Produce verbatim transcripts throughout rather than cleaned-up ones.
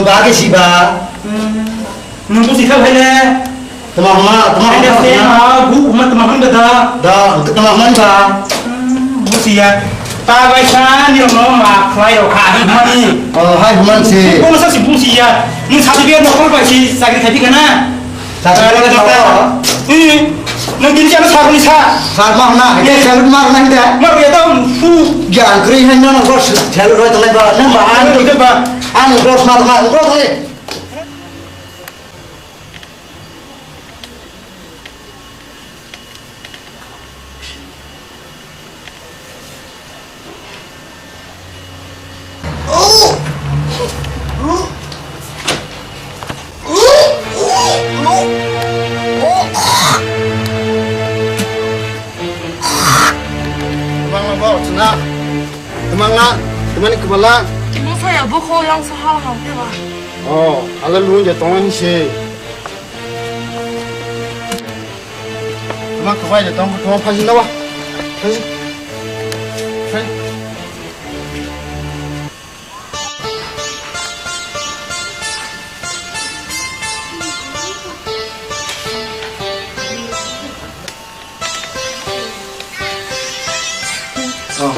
Ba ke si ba. Nung busi kha bhai le. Tama hama, tama hama. Ai, da se ma, bu ma tama hama da. Da, tama hama ba. Busi ya. Ta bai sa ni no ma khlai ro kha. Mani. Oh, hai man si. Ko sa si busi ya. Nung sa bi no ko bai si sakri khai kana. Sakri khai kana. Eh, nung din jana sakri sa. Sa ma na. Ke salut ma na hinde. Ma ya da fu. Ya kri hai na na ko salut roi to lai ba. Na ba an. Ba. An ko ma ma ko to lai. Bangla ba, Archana. Tama la, tama ni kebala. Masa ya, bo kho yang sa hal hal ke ba. Oh, ala lu je tong ni se. Tama kebai de tong, tama phaji na ba. Phaji. Phaji. Oh.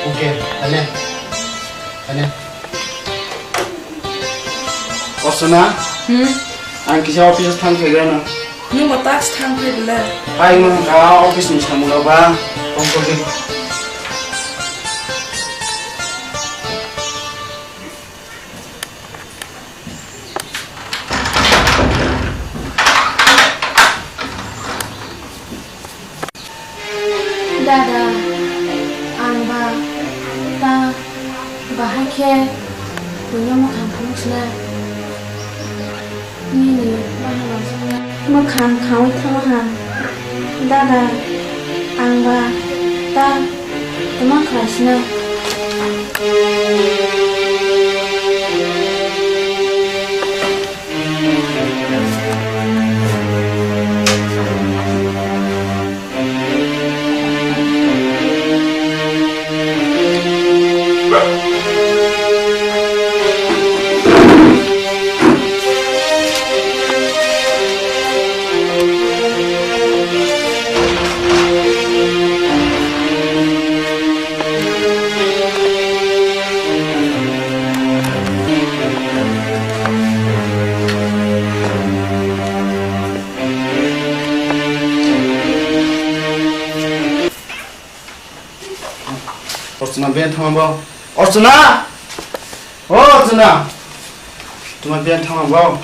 Okay, ane. Ane. Osona? Hmm? Ang kisa office thang phaigrana. Nungbo task thang phai bole. Pai mo ka office ni samung rok ba. Kong kong di. Dada, ang ba ta bahai khe buino mwkhang phunuk sinai. Nini bahanao mwkhang khaui thangma ha. Dada, ang ba ta tama khlai sinai. Archana, ben thangma bo. Archana! O Archana! Tuma ben thangma bo.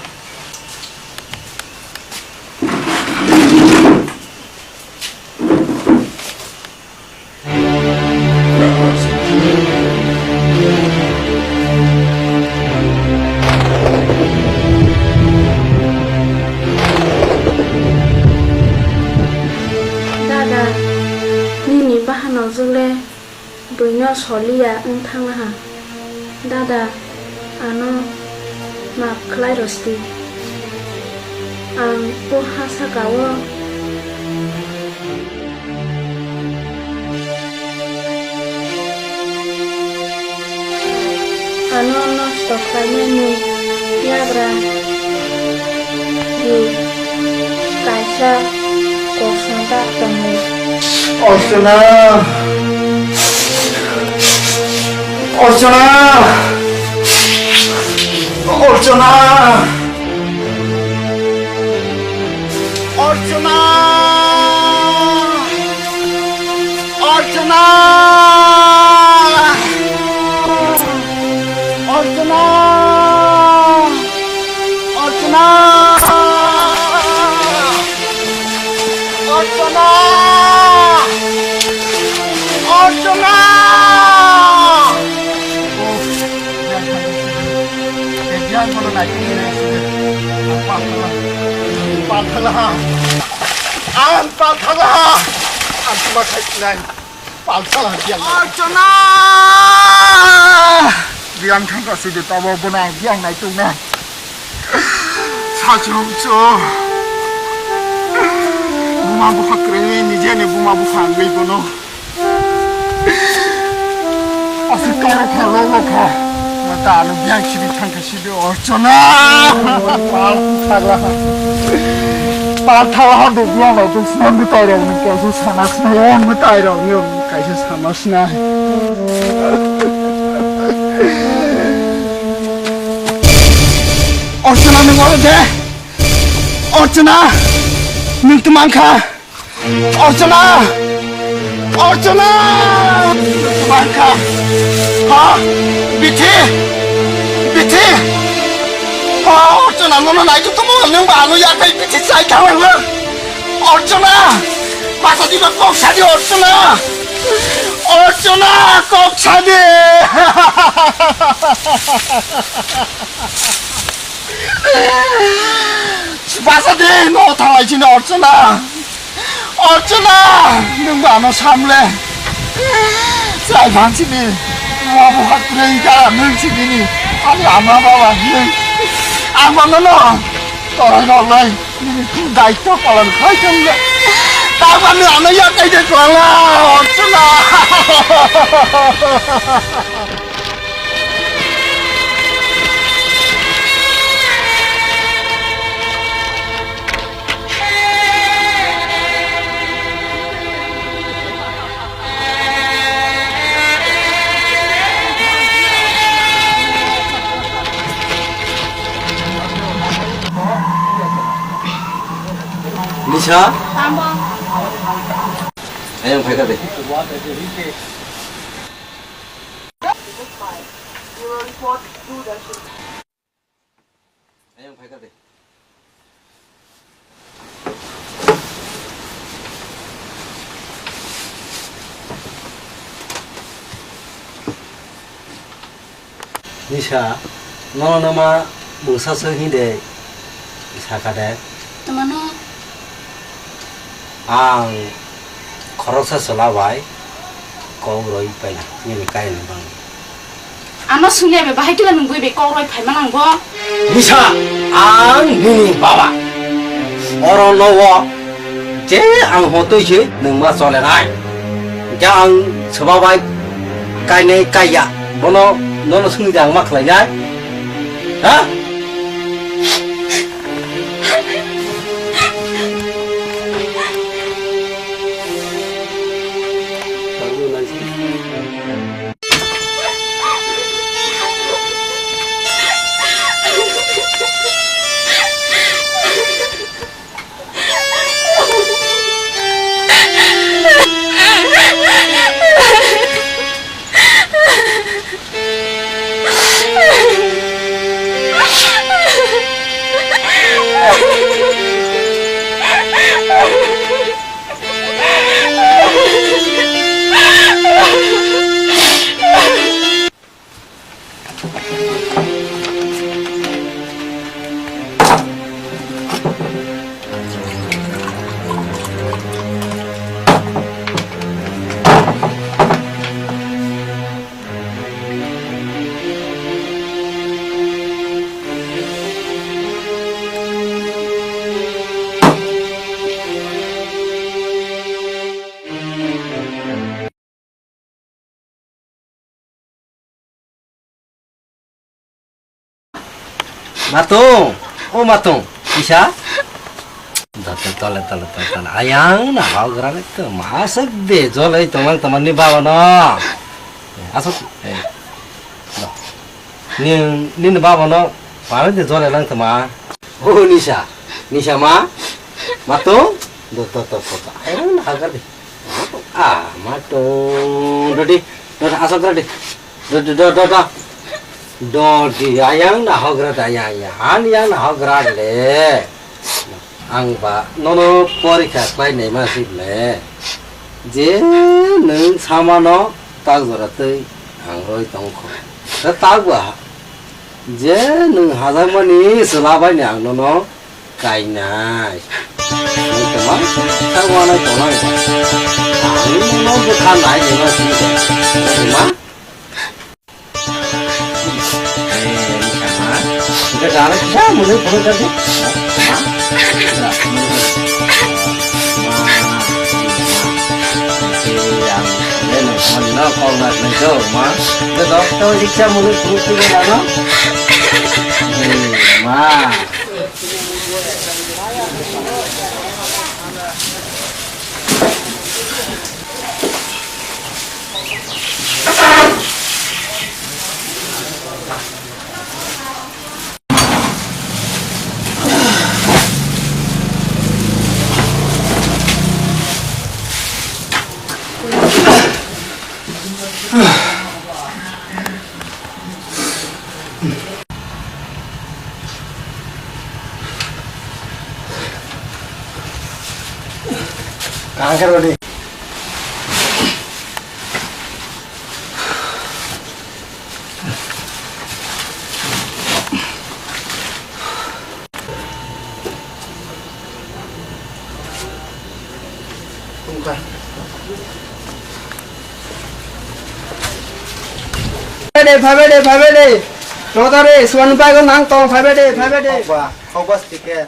Dada, nini bahanao jwk le buino soliya wng thangna ha. Dada, ano maaf khlai rw sdi. Ang o ha saka o ano nosto khlainani yagra di kaisa kosom ta tongo. Archana! Archana! Archana! Archana! Archana! Archana! Archana! Archana! Archana! Ang palthala. Ang palthala. Ang palthala. Ang palthala. Archana! Biyang thangka sidi tabo bono ang biyang naitukna. Sachung chu. Buma bupha kwrwi nijeni buma bupha wngwi bono. Aswk toro kha, rogo kha. Mata ano biyang khibi thangkha sido Archana. Pal thagla ha. Pal thagla ha dugla no dusman mwtai rok ni kaisa sana sna, o mwtai rok ni kaisa sana sna. Archana, nwng oro de? Archana, nwng twi mankha? Archana! Archana! Twi mankha? Ha? Bithi? Bithi? Ha, Archana, nono naitu tumo, nwng ba ano yakai bithi chai thalang. Archana! Basa diba kok sadi, Archana! Archana, kok sadi! Basa di, no thalai sini Archana. Archana, nwng ba ano samle. Chai bang sini. Mo bo hak rei ka nwng sini ni. Ani ama baba nwng. Ang ba no no. Torai no lai. Nini daitwa palan khai thangya. Tabani ano ya kai de kwlala, Archana. Nisha? Tamo. Ayang phaikha de. Ayang phaikha de. Nisa, nono nama bwsa se hinde sakha de. Tamano? Ang khoroksa chwla bai kok rwi paina nini kainwi bangwi. Ano sungya be bahai kila nungwi be kok rwi phaima nangbo? Nisa, ang nini baba. Oro nowo je ang hotoi se nungma chole nai. Ja ang chwla bai kainai kaiya. Bono nono sungwi de ang ma khlai nai. Ha? Matung, o Matung, kisa? Tole, tole, tole, tole. Ayang na hau gra le to, masuk de, jole tonglang teman ni baba no. Asuk, eh, no. Ni, ni baba no, pare de jole lang tema. O Nisa, Nisa ma, Matung, do, do, do, do, do. Ayang na hau gra de. Ah, Matung, dodi, dodi, asok radi. Dodi, do, do, do. Dodi, ayang na hogra da, ayang, ayang. Ani yang na hogra le. Ang ba, nono porikha khlai naima si le. Je nwng samano tak jora twi ang roi tongkho. Da tak ba. Je nwng hajakmani swlabaini ang nono kainai. Nwng tongma, tak wanai tongnai. Ang nono bwkha nai nima sini. Tongma? Eh, ini sama. Udah jalan, ya, mulai, mulai tadi. Ma? Ma? Kok na nai to ma. Ke doctor riksa mulu puru puru lano. Ma. Kangkar bani. Phaibede, phaibede, phaibede. Notary, suan bai go nang tong, phaibede, phaibede. Khokba, khokba sticker.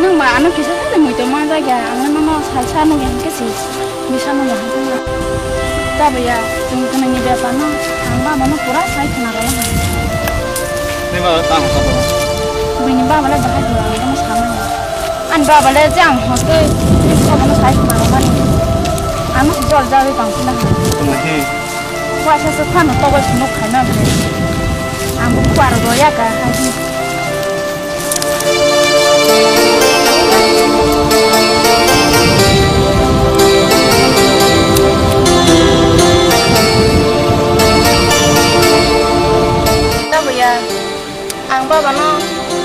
Nwng ma ano kisa sa de muitu manjak ya, ang nono salsa nugya hwnkhe se. Bisa no bahai khna. Tabuk ya, chwng twnwi ni bepar no, ang baba no pura sai khna rw. Tei baba tamo sabo. Bini baba le bahai dura ang no samani. Ani baba le je ang hoste, bini baba no sai khna rw mani. Ang no jol jawi tong khna ha. Tamo he. Waisa se phano tobo sumuk khaina bele. Ang bo kuar ro ya ka ha. Tabuya, ang baba no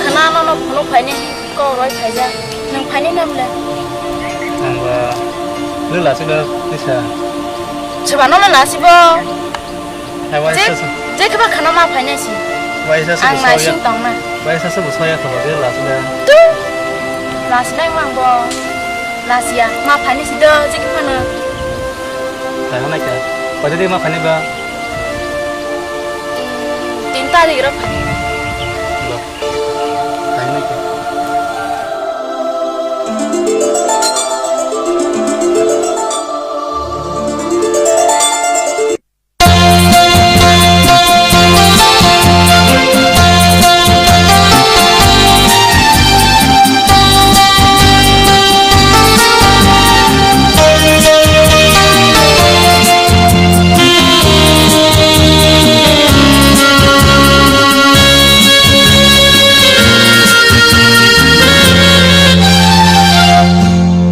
khna no no phunuk phaini kok roi phaijak. Nwng phaini nam le? Ang ba lula sida tisa. Soba no lula sibo. Hai, waisa Je, se. Je khe ba khana ma phainai si. Waisa se Ang bo nai soya. Sing tong na. Waisa se bo soya kho, je last na. Tu. Last na mang bo. Last ya. Ma phainai si do, je khe phano. Hai, hana kya? Pada di ma phainai ba? Tin tarik ro phainai. Ba. Phainai kya?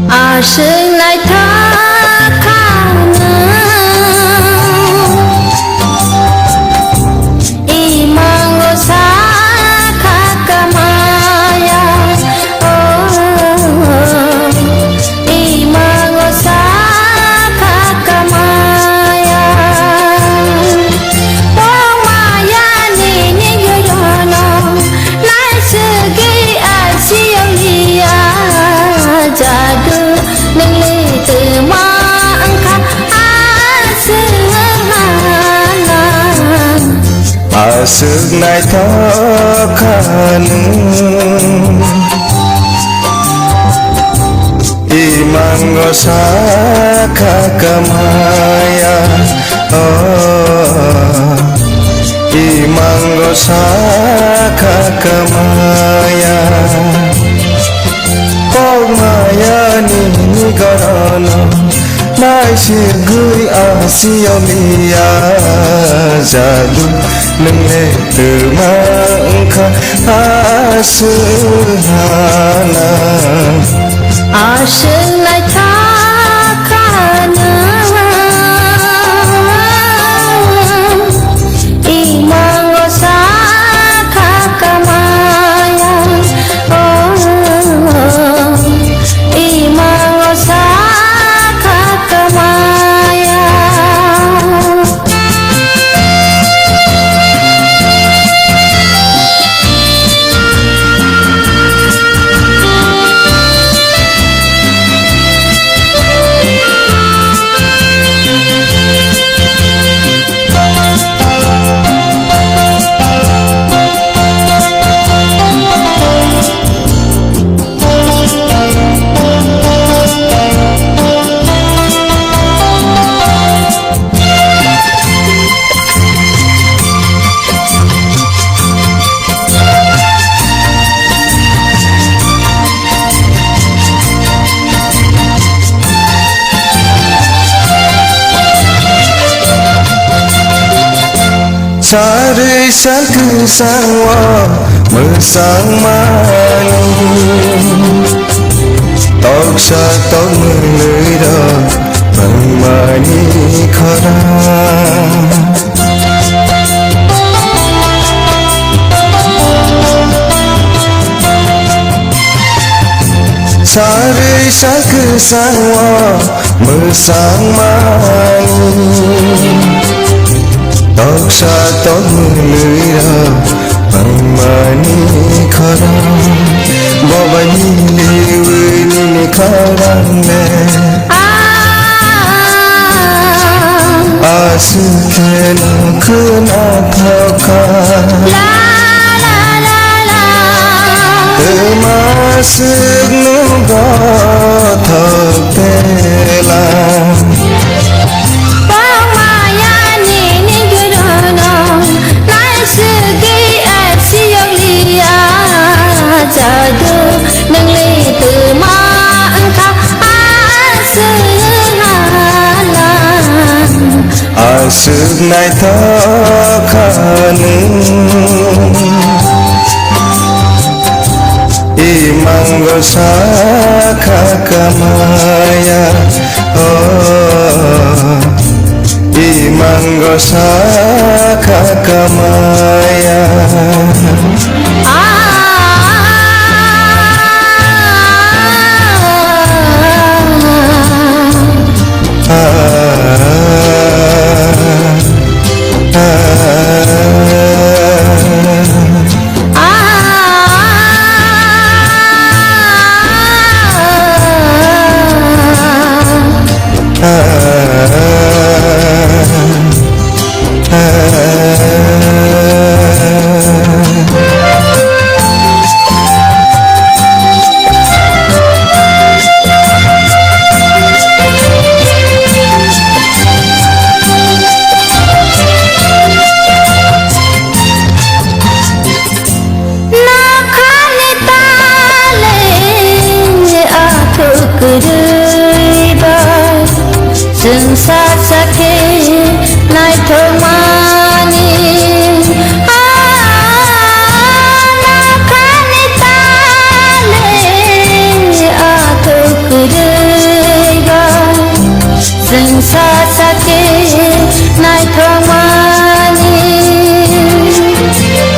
Aswk naithok kha nwng, imango sakha kamaya, oh, imango sakha kamaya. Tongmaya nini yorono, naisugwi asiyoliya jadu, nungli twma wngkha aswk hana. Aswk naithok kha nwng. Imango sakha kamaya, oh, imango sakha kamaya. Kokmaya nini gorono, naisugwi asiyoliya jadu. Nwng le twma wngkha aswk hana. Aswk naithok kha nwng, imango sakha kamaya, oh, imango sakha kamaya. Sarwi sal kwsang o mwsang mani, toksa tok mwlwi rok wngmani khorang. Sarwi sal kwsang o mwsang mani, toksa tok mwlwi rok wngmani khorang. Bobai nini wi nini khorang le. Aswk khe no khwnathok kha. La, la, la, la. Twma swk no gothok tela. Pongmaya nini gorono naisugwi asiyok liya jadu nangli twma wngkha aswk hala. Aswk naithok kha nwng, imango sakha kamaya, oh, imango sakha kamaya. Nokhani taleng athuk kwrwi bai, chwng sak sak khe naithokmani. Ah, nokhani taleng athuk kwrwi bai. Chwng sak sak khe naithokmani,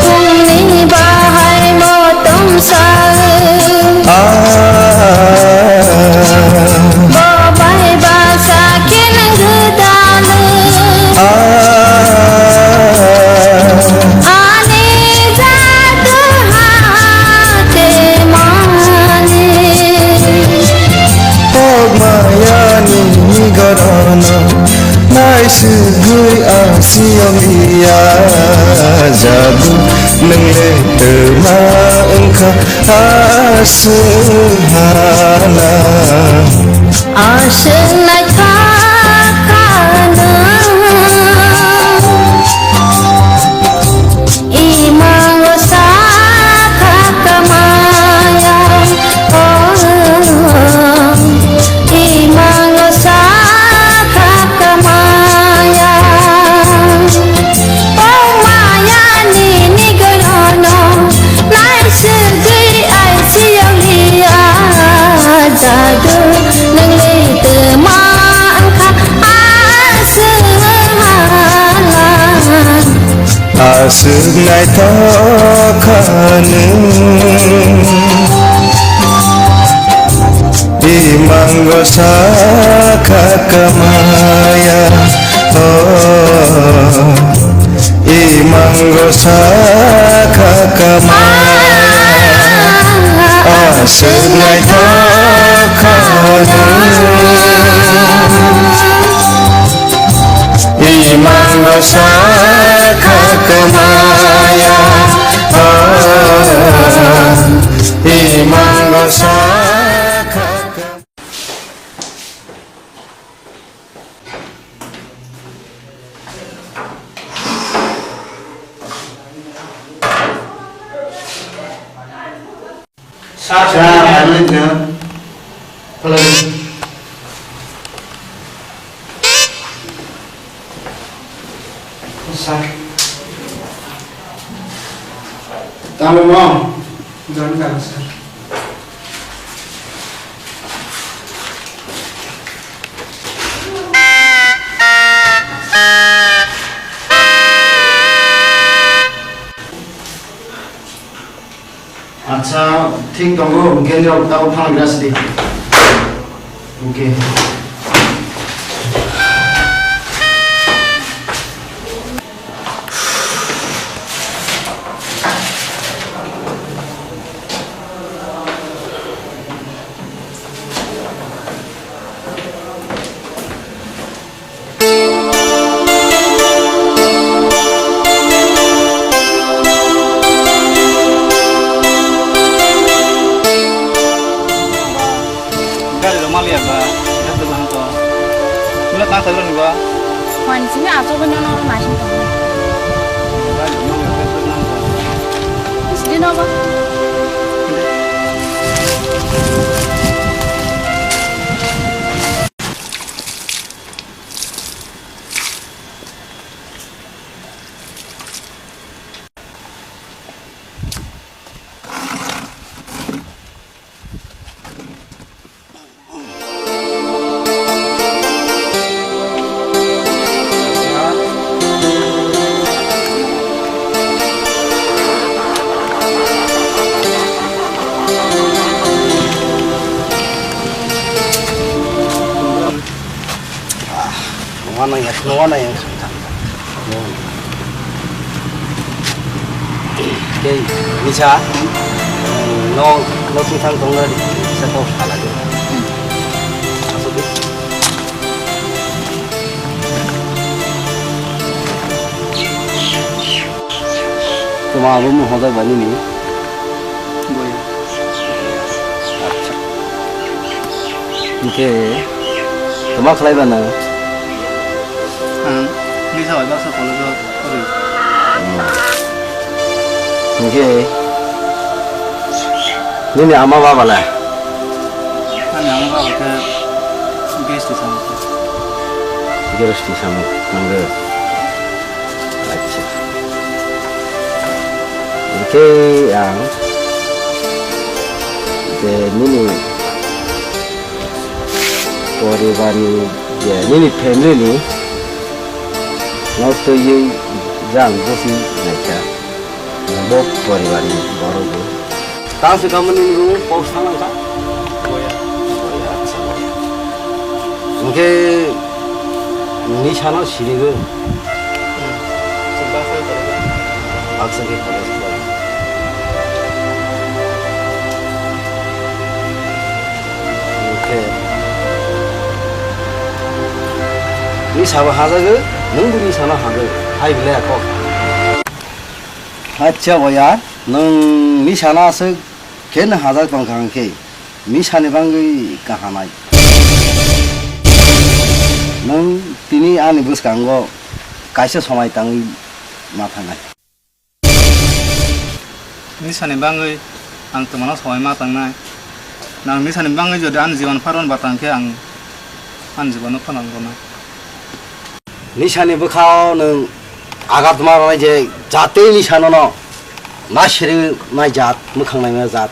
phungni bahai motom sa. Ah. Bo bai baksa khe nang gwdalo. Ah. Ani jadu hate mani. Kok maya nini gorono naisugwi asiyok liya jadu, nwng le twma wngkha aswk hala. Aswk naithok kha nwng. Imango sakha kamaya, oh, imango sakha kamaya. Oh, maya nini gorono, naisugwi aisiyok liya jadu, nwng le twma wngkha aswk hala. Aswk naithok kha nwng, imango sakha kamaya, oh, imango sakha kamaya. Aswk naithok kha nwng. Imango sakha kamaya, oh, imango sakha kamaya. Sir, sir, sir. Sir. Tamo mo? Jon karo sir. Acha, thik tongo, hwnkhe norok tabuk thangna sidi. Okay. Gari rok maliya ba, gari rok hangko. Mula kang sabra ni ba? Wan sini aso ko nyono ro naising ko. Gari rok maliya ba, gari rok hangko. Sini no ba? Nungma nang ya, nungma nang ya. Tei, misa, no, no tungthang tongna, misa kok salai. Asuk di. Tuma abo mo hodai bani ni. Boya. Acha. Hingke, toma khlai ba nang? Ang misa bai baksa college o pori. Hmm. Hingke, nini ama baba le? Ani ama baba khe B S T samung. B S T samung, nangkhe. Acha. Hingke ang je nini poribar ni, je nini family ni no twiwi jang busi naikha. Bo poribar ni borok bo. Tang se kamani nung post thang langkha. Boya. Boya, acha, boya. Hingke nini sana sirigo. Hmm. Baksa khe college. Baksa khe college. Hingke nini sabo hajago, nung bo nini sana hajago. Hai belai kok. Acha boya, nwng nini sana aswk khe nwng hajak tongkha hwnkhe, nini sani bagwi kahanai. Nwng tini ani bwskango kaisa somai tangwi ma thangnai. Nini sani bagwi ang twmano somai ma tangnai. Nwng nini sani bagwi jodi ani jiban phano ba tangkhe ang ani jibanno phano wngnai. Nisani bwkhao nwng agatma rwnai je jatwi nisanono na siri nai jat, mwkhang naima jat,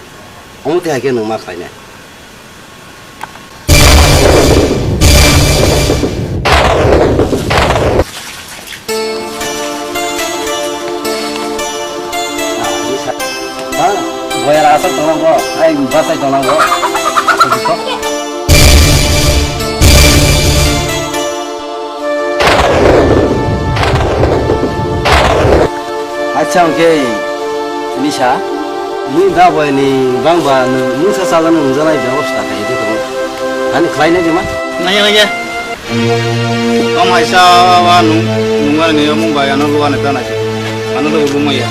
omo twi hai khe nwng ma khlainai. Ha, boyar aswk tongnango, ai bachai tongnango. Acha, hwnkhe Nisa, nini da boyani bangba nwng mungsa chalani wngjaknai bebosta khaidi kwrwi. Ani khlainai de ma? Nangya, nangya. Tong haisa wa nung, nungmani ni omung bai ano luwa ni tanai. Ano luwa bumaya.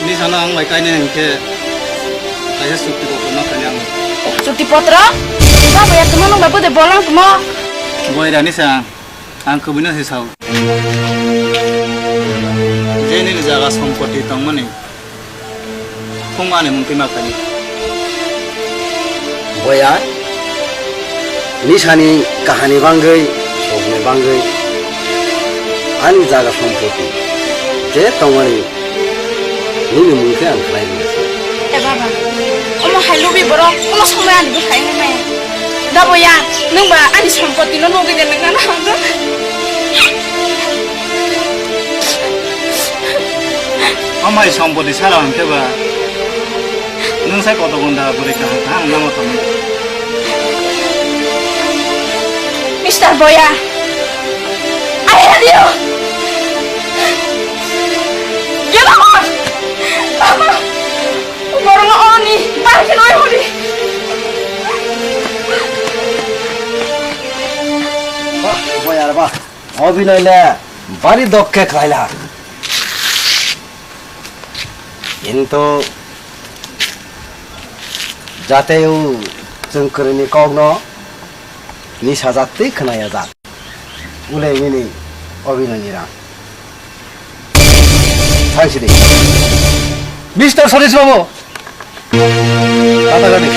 Ni sana ang bai kainai hingke kaisa chukti potro ma khainai ang. Chukti potro? Ba boya tuma nung bai bode bolang tumo. Boy rani sa ang kubui no se sao. Je nini jaga sompoti tongmani. Phung ani mung twi ma khaini. Boya, nisani kahani bangwi, sokni bangwi, ani jaga sompoti. Je tongmani, nini mung khe ang khlai rwna se. E baba, omo hai lubi borok, omo somoi ani bwkhai wngmaya. Da boya, nwng ba ani sompoti no nugwi de nang nana hamjak. Amai sompoti sara hwnkhe ba, nwng sai koto gonda bwrwi kaham kaham nangma tongwi. Mister Boya, I hate you! Get out! Baba! Borok no oni, bar khe noi hori. Bah, Boya re bah. Obinoi le bari dokke khlaila. Kintu jate o chwng kwrwini kokno nisa jat tei khwnaya jat. Ulai nini Obinoi ni rang. Thang sidi. Mister Satish Babu. Kata gani.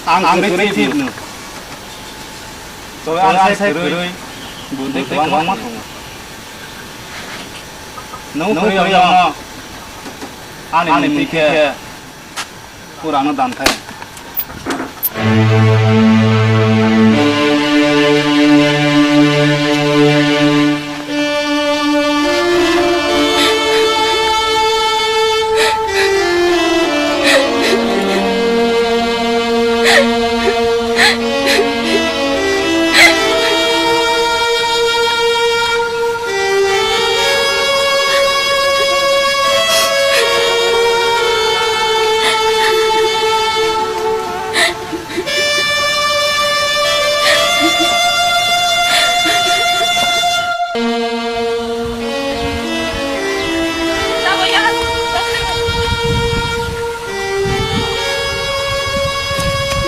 Ang kwrwi thip no. Tei ang sai kwrwi, bwtwi kwbangma tongo. Nwng kwrwi rokno ani mungwi khe purano dan khai.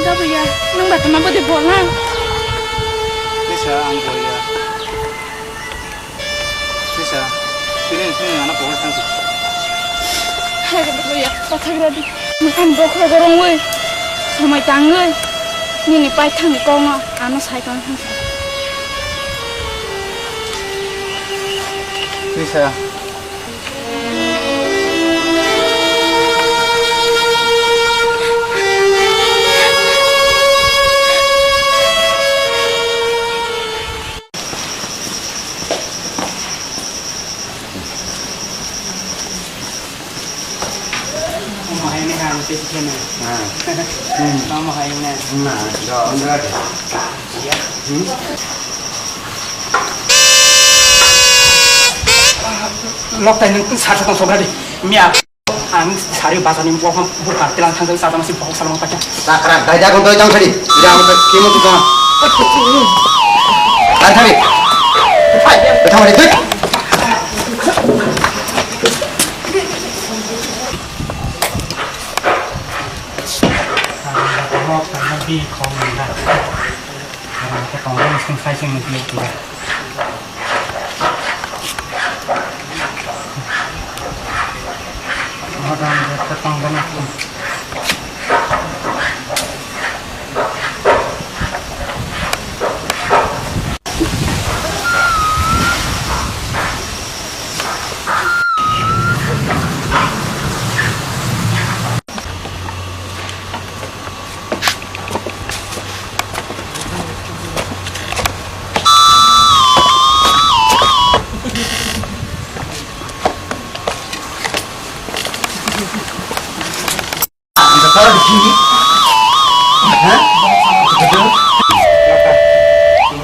Dabuya, nwng ba tama bwdwi bol na? Tisa, ang boya. Tisa, tini sini nana pohor thangsi. Hai, dabuya, pathagra di. Mwkhang bokhro gorongwi, somoi tangwi, nini paithangni kokno ano sai tong thangsi. Tisa. Omo hai wngkha ang tei khe nai. Ah. Hmm. Omo hai wngkha. Na, do, wngkha. Hmm. Loktai nwng sar satang sogra di. Miya. Ang sari bazar ni bokong bukha tilang thang sa tama si bokong salang pacha. Takra, dai jago doi jang sari. Ida ang kimo tu jang. Dai thari. Dai thari, dai.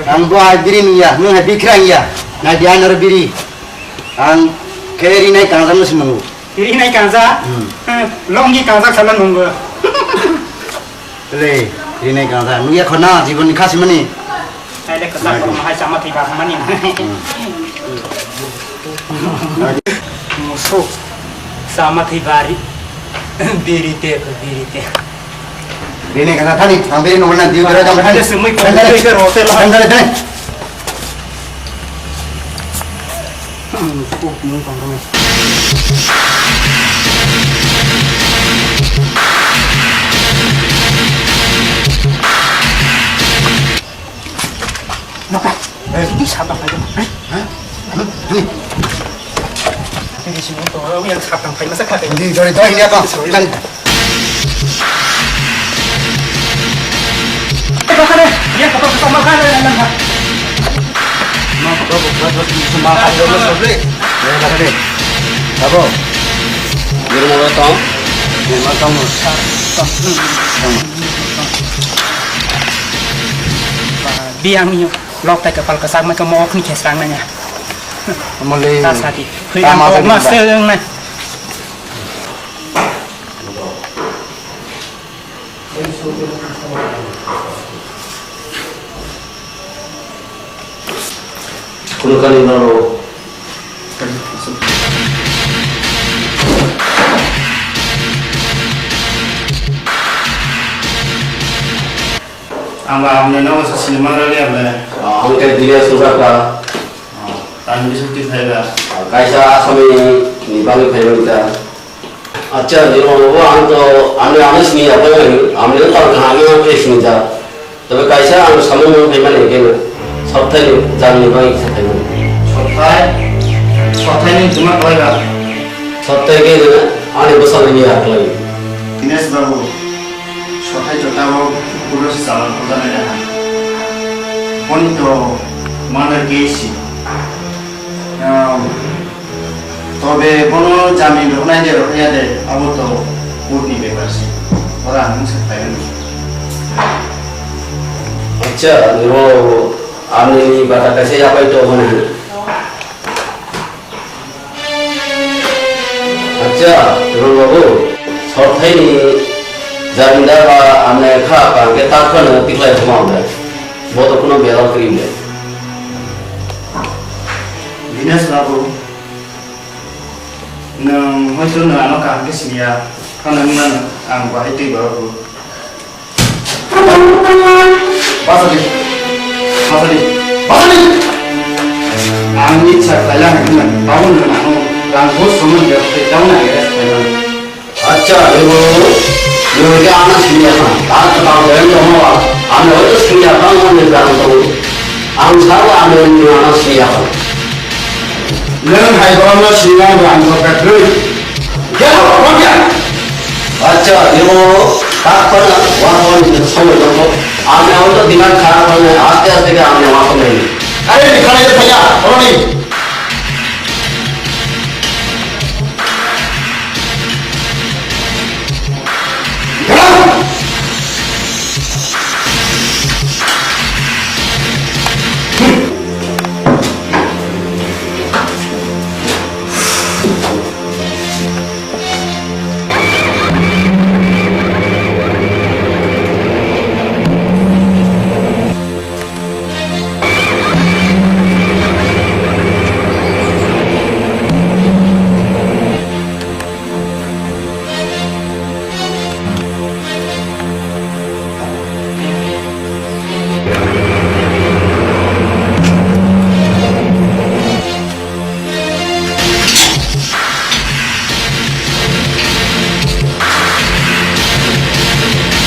Ang bo hai biri nungya, nung hai bikra nungya. Nai di anor biri. Ang khe rinai kangjak no si nungo. Rinai kangjak? Hmm. Hmm, longi kangjak salo nungo. Le, rinai kangjak. Nungya khona jibon ni khasi mani. Ai le kwchak kormo hai chama thwi ba mani. Hmm. Musuk. Chama thwi bari. Biri te, biri te. Bini kata thani, ang bini nomor na diu bera jam thani. Ada semui kau beri ke hotel lah. Thani, thani, thani. Hmm, kuk mung kong kong. Nokta. Eh. Ini siapa lagi? Hah? Hah? Ini. Ini si motor, yang siapa yang pakai masa kata ini? Ini dari, dari, ini apa? Yang Biang yo, lok tai kapal kasak mai ka mok ni khesrang nanya. Mole. Ta sati. Hei, tama ang kok tadi mas kita. Te yang nai. Kuno kani naro. Ang ba amne no sa sinimang rali amne. Ang khe Dilia sujak ka. Tani bisuk ti phaiba. Kaisa asami ni bagwi phaiba kita. Acha, ni mo bo ang to, ang, ang sini apa lagi? Ang ni to kami ang ke sini ja. Tapi kaisa ang sama mau phaiba ni ke. Sabtai jang ni bagwi sa phaiba. Sabtai? Sabtai ni cuma phaiba. Sabtai ke na, ani bwsakni ni yak lai. Dinesh babu, sothai jotao puro si chalon hojanai raha. Boni to mother case si. Um, tobe bono jamin rwnai de rwya de, abo to court ni bepar si. Ora ang sa phai. Acha, no ani bata kaisa yapai to mane. Acha, Rul babu, sorthaini jamindar ba amne kha pa hwnkhe tak phano tikhlai thuma hwnkhe. Bo to kuno belak kwrwi le. Dinesh babu, nwng hoito nwng ano kaham khe siniya, phano wngmano ang bahai twi borok bo. Basadi. Basadi. Basadi. Ang itsa khlaila hwnwi mano. Tabuk nwng ano rang bo sumon de, tei tabuk ang rest khlaimano. Acha, ebo, nwng khe ano siniya kha. Ta kwtal de tongma ba. Ano hoito siniya kha, ano ni rang tongo. Ang sabo ano ni ano siniya kha. Nwng hai borokno sinai bo ang dorkar kwrwi. Get out of here! Acha, imo tak phano waphano ni somoi tongo. Ang auto dinar kha phano aste aste khe ang waphano ni. Are ni khana je thaya, oroni.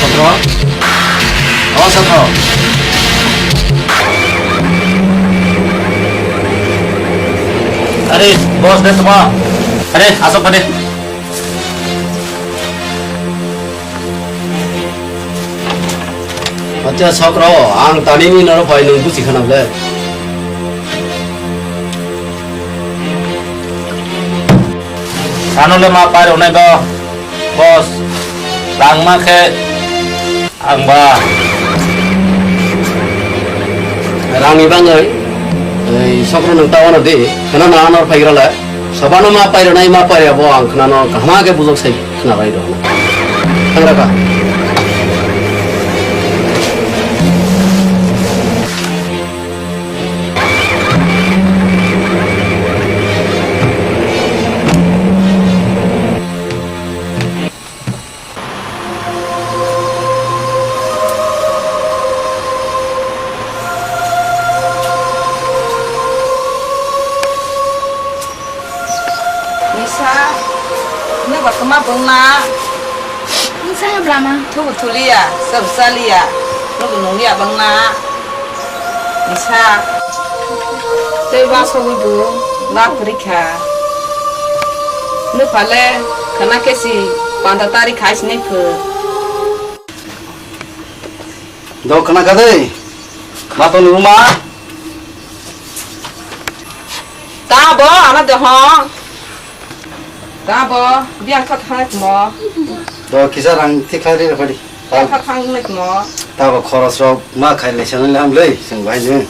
Sokro? O Sokro. Are, boss de tuma. Are, asok kade. Acha, Sokro, ang tanini noro phai nwng buchi khana ble. Ano le ma pai rwnai bo, boss, rang ma khe ang ba. Rangni bangwi, ei, Sokro nwng ta wano di, khana na ano phai gra le. Sabano ma pairwnai ma pairya bo ang khnano kaham khe bujok sai khna bai rw. Thangra ka. Nisa, nokbar tongma bwngma. Nisa ya blama. Thubu thuliya, sab saliya, nokbo nungya bwngma. Sa tei ba sogwi bo la kwrwi kha. Nuphale khana kesi panda tari khai sinai phwr. Do khana kha dei. Ma to nubu ma. Ta bo ano de ho. Ta bo biang kha thang mo. Do kisa rang ti khai ri phadi. Biang kha thang mo. Ta bo khoros rok ma khai le sanai le ham le sing bai ne.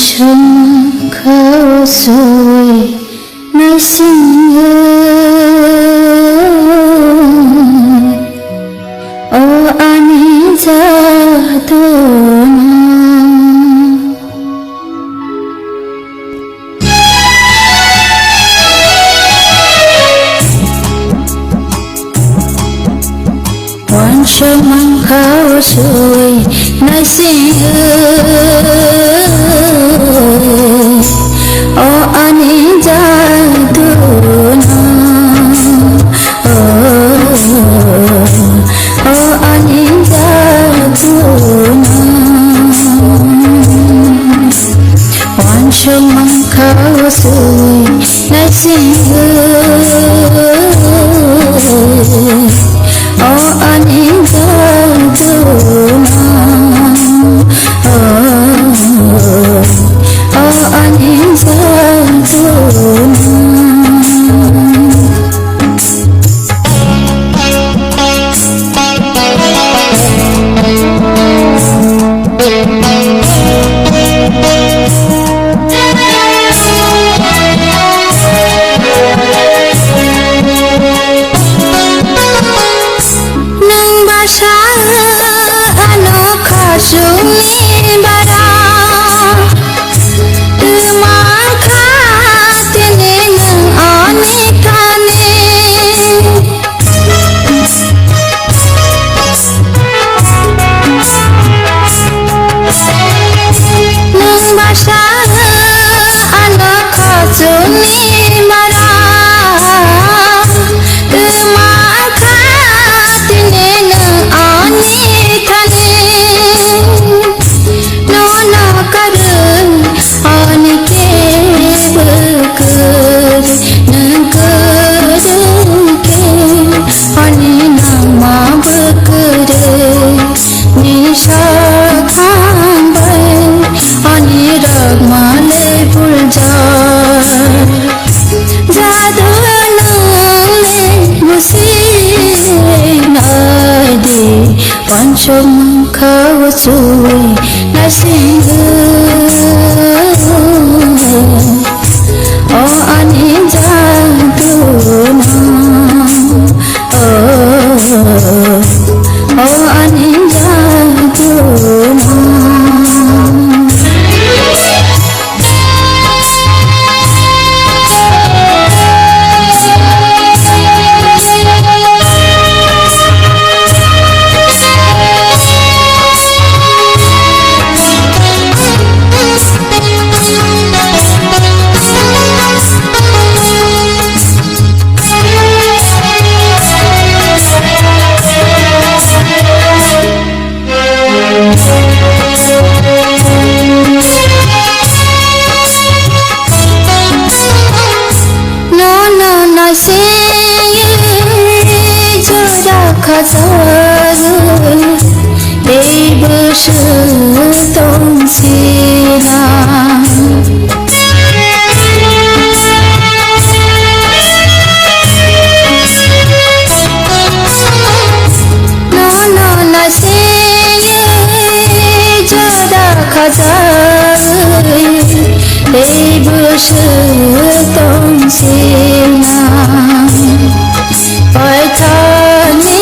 Uansukha o sui naisingwi, o ani jaduna. Uansukmang kha o sui naisingwi, o ani jaduna, o, o ani jaduna. Uansukmang kha o sui naisingwi, o ani jaduna, o, o ani jaduna. Nwng bwsa ano khasukni bara, twma kha tini nwng ani thani. Nwng bwsa ano khasukni bara, twma kha tini nwng ani thani. Nono karwi ani kebo kwrwi, nwng kwrwi khe ani nangma bo kwrwi. Nisa thangbai ani rwkma le buljak. Jadu nwng le musi nai di. Uansukmang kha o sui naisingwi, o ani jaduna, o, o ani jaduna. Nono naisingwi jora khajagwi tei bwswk tong sina. Nono naisingwi jora khajagwi tei bwswk tong sina. Paithakni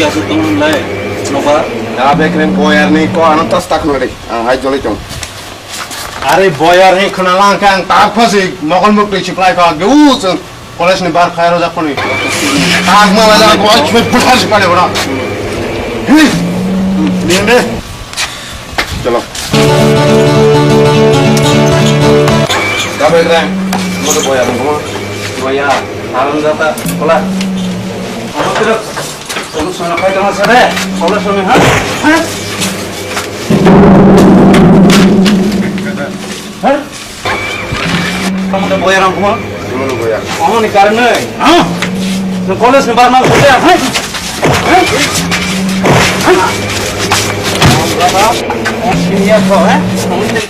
Aswk tongmani lai, nobar? Da bekreng boyar ni ko ano tas tak nari. Ang hai jolai tong. Are boyar ni khna lang khe ang tak phasi mokol mukli siklai kha ge u chwng college ni bar khai rojak phani. Tak ma lai jak boy chwe puthar siklai bora. Hi. Ni de. Chalo. Da bekreng. Mo to boyar ni ko. Boyar. Alam jata. Kola. Ano kira. Solution khai tong sare. Solution ha? Ha? Ha? Kamu udah boyar ang kuma? Gimana boyar? Kamu ni karne? Ha? Nang college ni bar mal kerja, ha? Ha? Ha? Berapa? Ini ya kau, ha? Kamu ini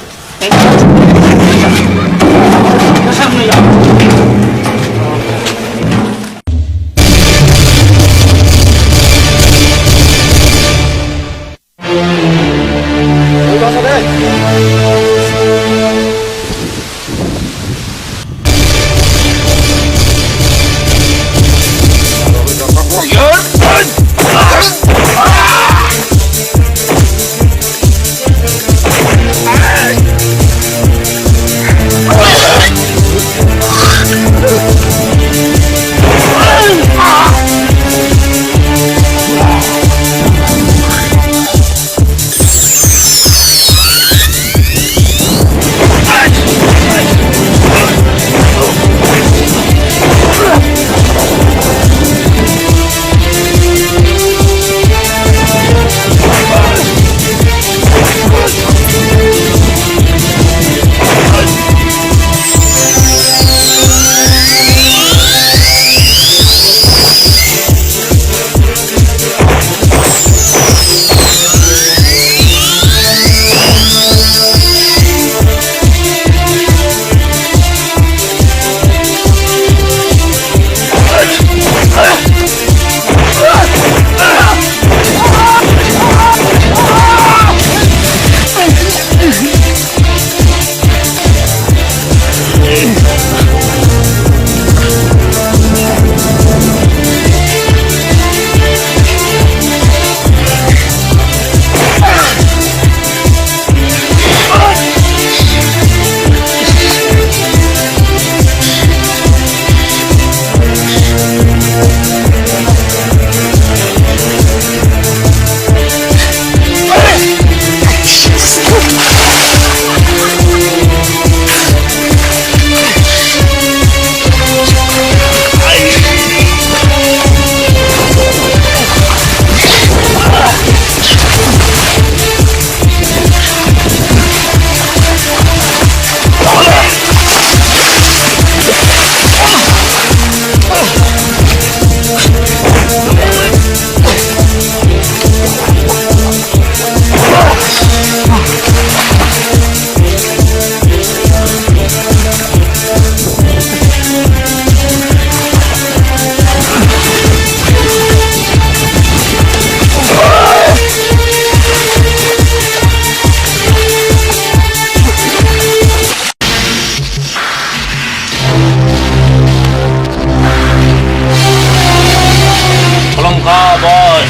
Khulumkha, boss.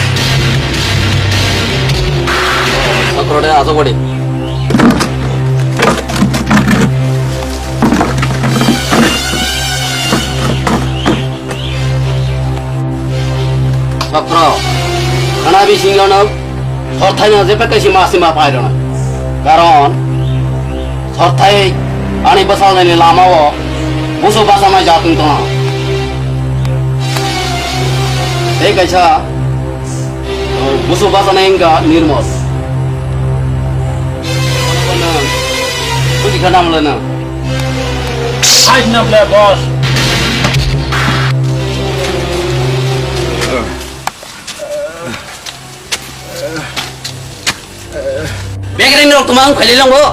Sakurade, aso body. Sokro, khana bisingo no sorthai no jepet kaisi ma sima pai rwna. Karon sorthai ani bwsalnaini lama o busu bachanai jat wng tongna. Tei kaisa, uh, busu bachanai wngkha Nirmol. Buji kha namle na. Hai na ble boss. Bekreng rok tumang khailai lango.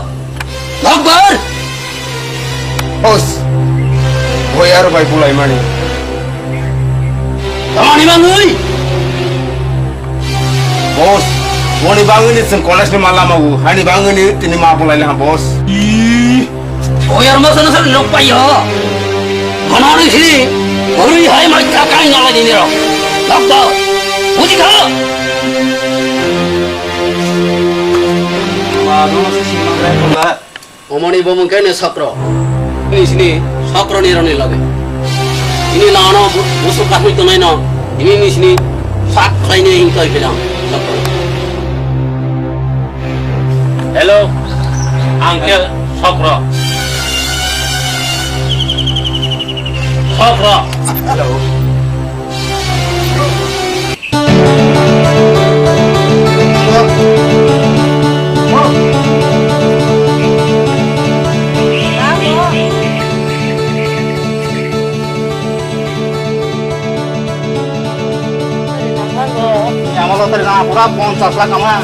Lokbar. Boss. Boyar bai bulai mani. Tamani mangui. Boss, boni bangwini chwng college ni ma lama o, hani bangwini tini ma bulai laha, boss. Ih, boyar ma sana sana nok payo. Kono ni sini, hori hai mai ta kai nala dini ro. Nok do. Buji kha? Ba, no se sima bre ba. Omoni bo mungkhe ne Sokro. Ni sini Sokro ni roni lage. Ini lano bu-, busuk kahui tonai no. Ini ni sini sak khlai ne hing khlai bilang. Sokro. Hello, Uncle Sokro. Sokro. Hello. Yang lo tadi na pura ponchas lakh ama.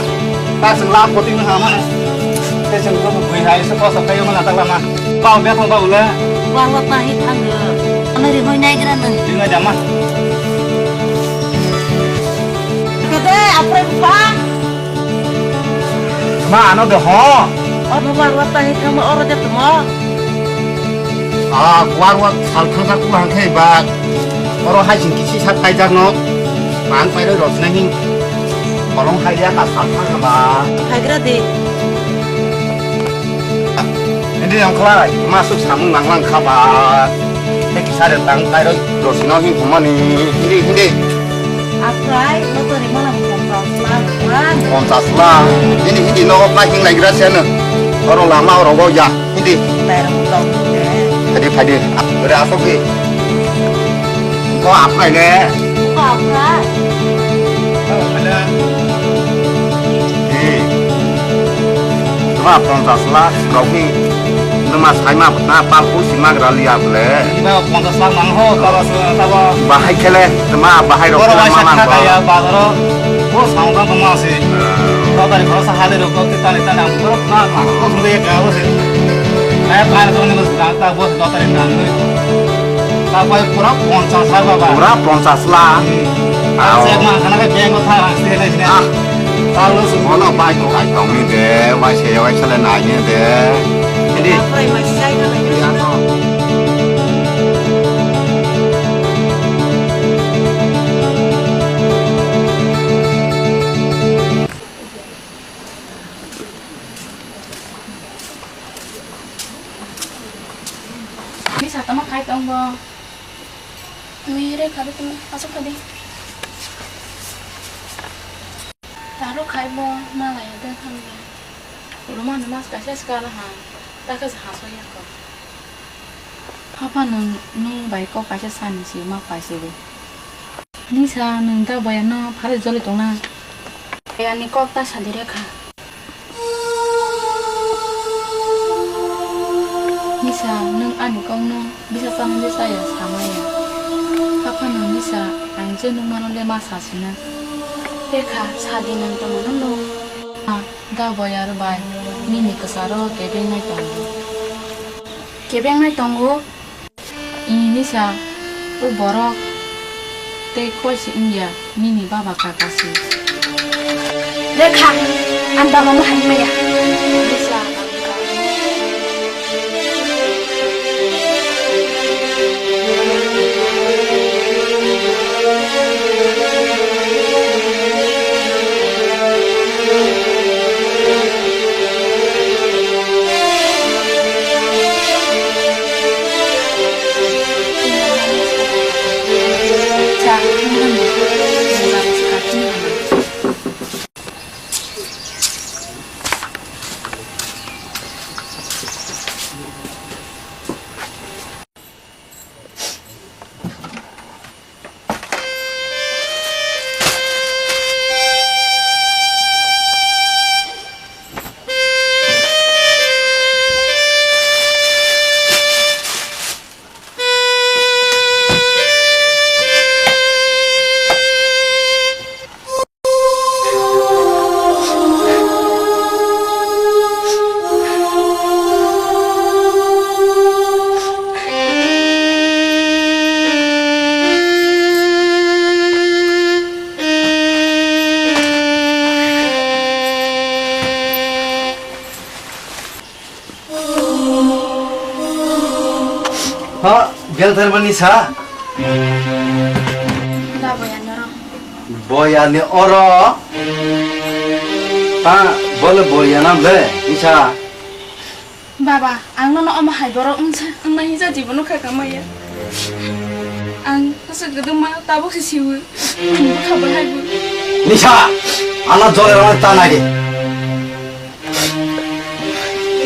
Tak sing lakh koting na ama. Te sing ko bui hai se ko sa kayo na tak lama. Pao bia thong pao le. Wa wa pa hi thang. Ano ri hoi nai gra na. Ri ngai dama. Kade apre pa. Ma ano de ho. Ano wa wa pa hi thang oro de mo. Ah, war war sal thang ta ku hang khe ba. Oro hai sing kisi sak kai jak no. Mang pai roi rosna hin. Kolong hai ya ka sal thang ba. Hai gra de. Hindi yang khlai, masuk samung nang lang kha ba. Te kisa re tang kai roi rosna hin thumani. Hindi, hindi. Aprai, motor ni mana ponchas lakh, man. Ponchas lakh. Hindi, hindi no pa hing lai gra siya na. Oro lama oro go ya. Hindi. Bayar motor ni de. Phadi, phadi. Ore asok di. Ko aprai le. Ko aprai. Hindi. Tuma ponchas lakh rok ni. Numa sai ma na pal pu si ma gra liya ble. Iba ponchas lakh nang ho, taba se, taba. Bahai khele, tuma bahai rok Boro khele bai ma sa nang kha ba. Kaya bazaro. Bo samung tang tongma se. Dotari khoro sa hade rok, tani tani ang borok na, na, ko sung de ka bo se. Kaya kaya tong ni ta, ta bo se dotari nang ni. Ta bai pura ponchas lakh baba. Pura ponchas lakh. Hmm. Ao. Se ma khana ke bank ko tha rang se nai se. Ah. Ta lo su. Bono bai ko kai tong ni de, bai se, bai se le nai ni de. Hindi. Apa yang masih saya kan lagi. Ya, to. Ni sa tama khai tong bo. Twi re khade twi asuk khade. Taro khai bo malai de thamle. Ruma no mas kaisa skala ha. Ta khe haso ya ko. Papa nwng, nwng bai kok kaisa sani si ma paisigo. Nisa nwng da boyano phari joli tongna. Ani kok ta sadi rekha. Nisa nwng ani kokno bisa chana de chaya samaya. Haphano Nisa ang je nungmano le ma sasina. Rekha sadi nwng tongmano no. Da boyar bai nini kwcharo kebengnai tongo. Kebengnai tongo? I Nisa, o borok tei koi se wngya nini baba kaka se. Rekha, ang baba no hai maya. Nisa, ang kaka. Ha, bel tharmani sa? Da boya norok. Boyani oro ta bole boyanam le, isa. Baba, ang nono omo hai borok wngsa, wngna hija jibono kha kamaya. Ang hasa kwdwma tabuk se siwi, ang bwkha bahai bo. Nisa, ano jole rong ta nai de.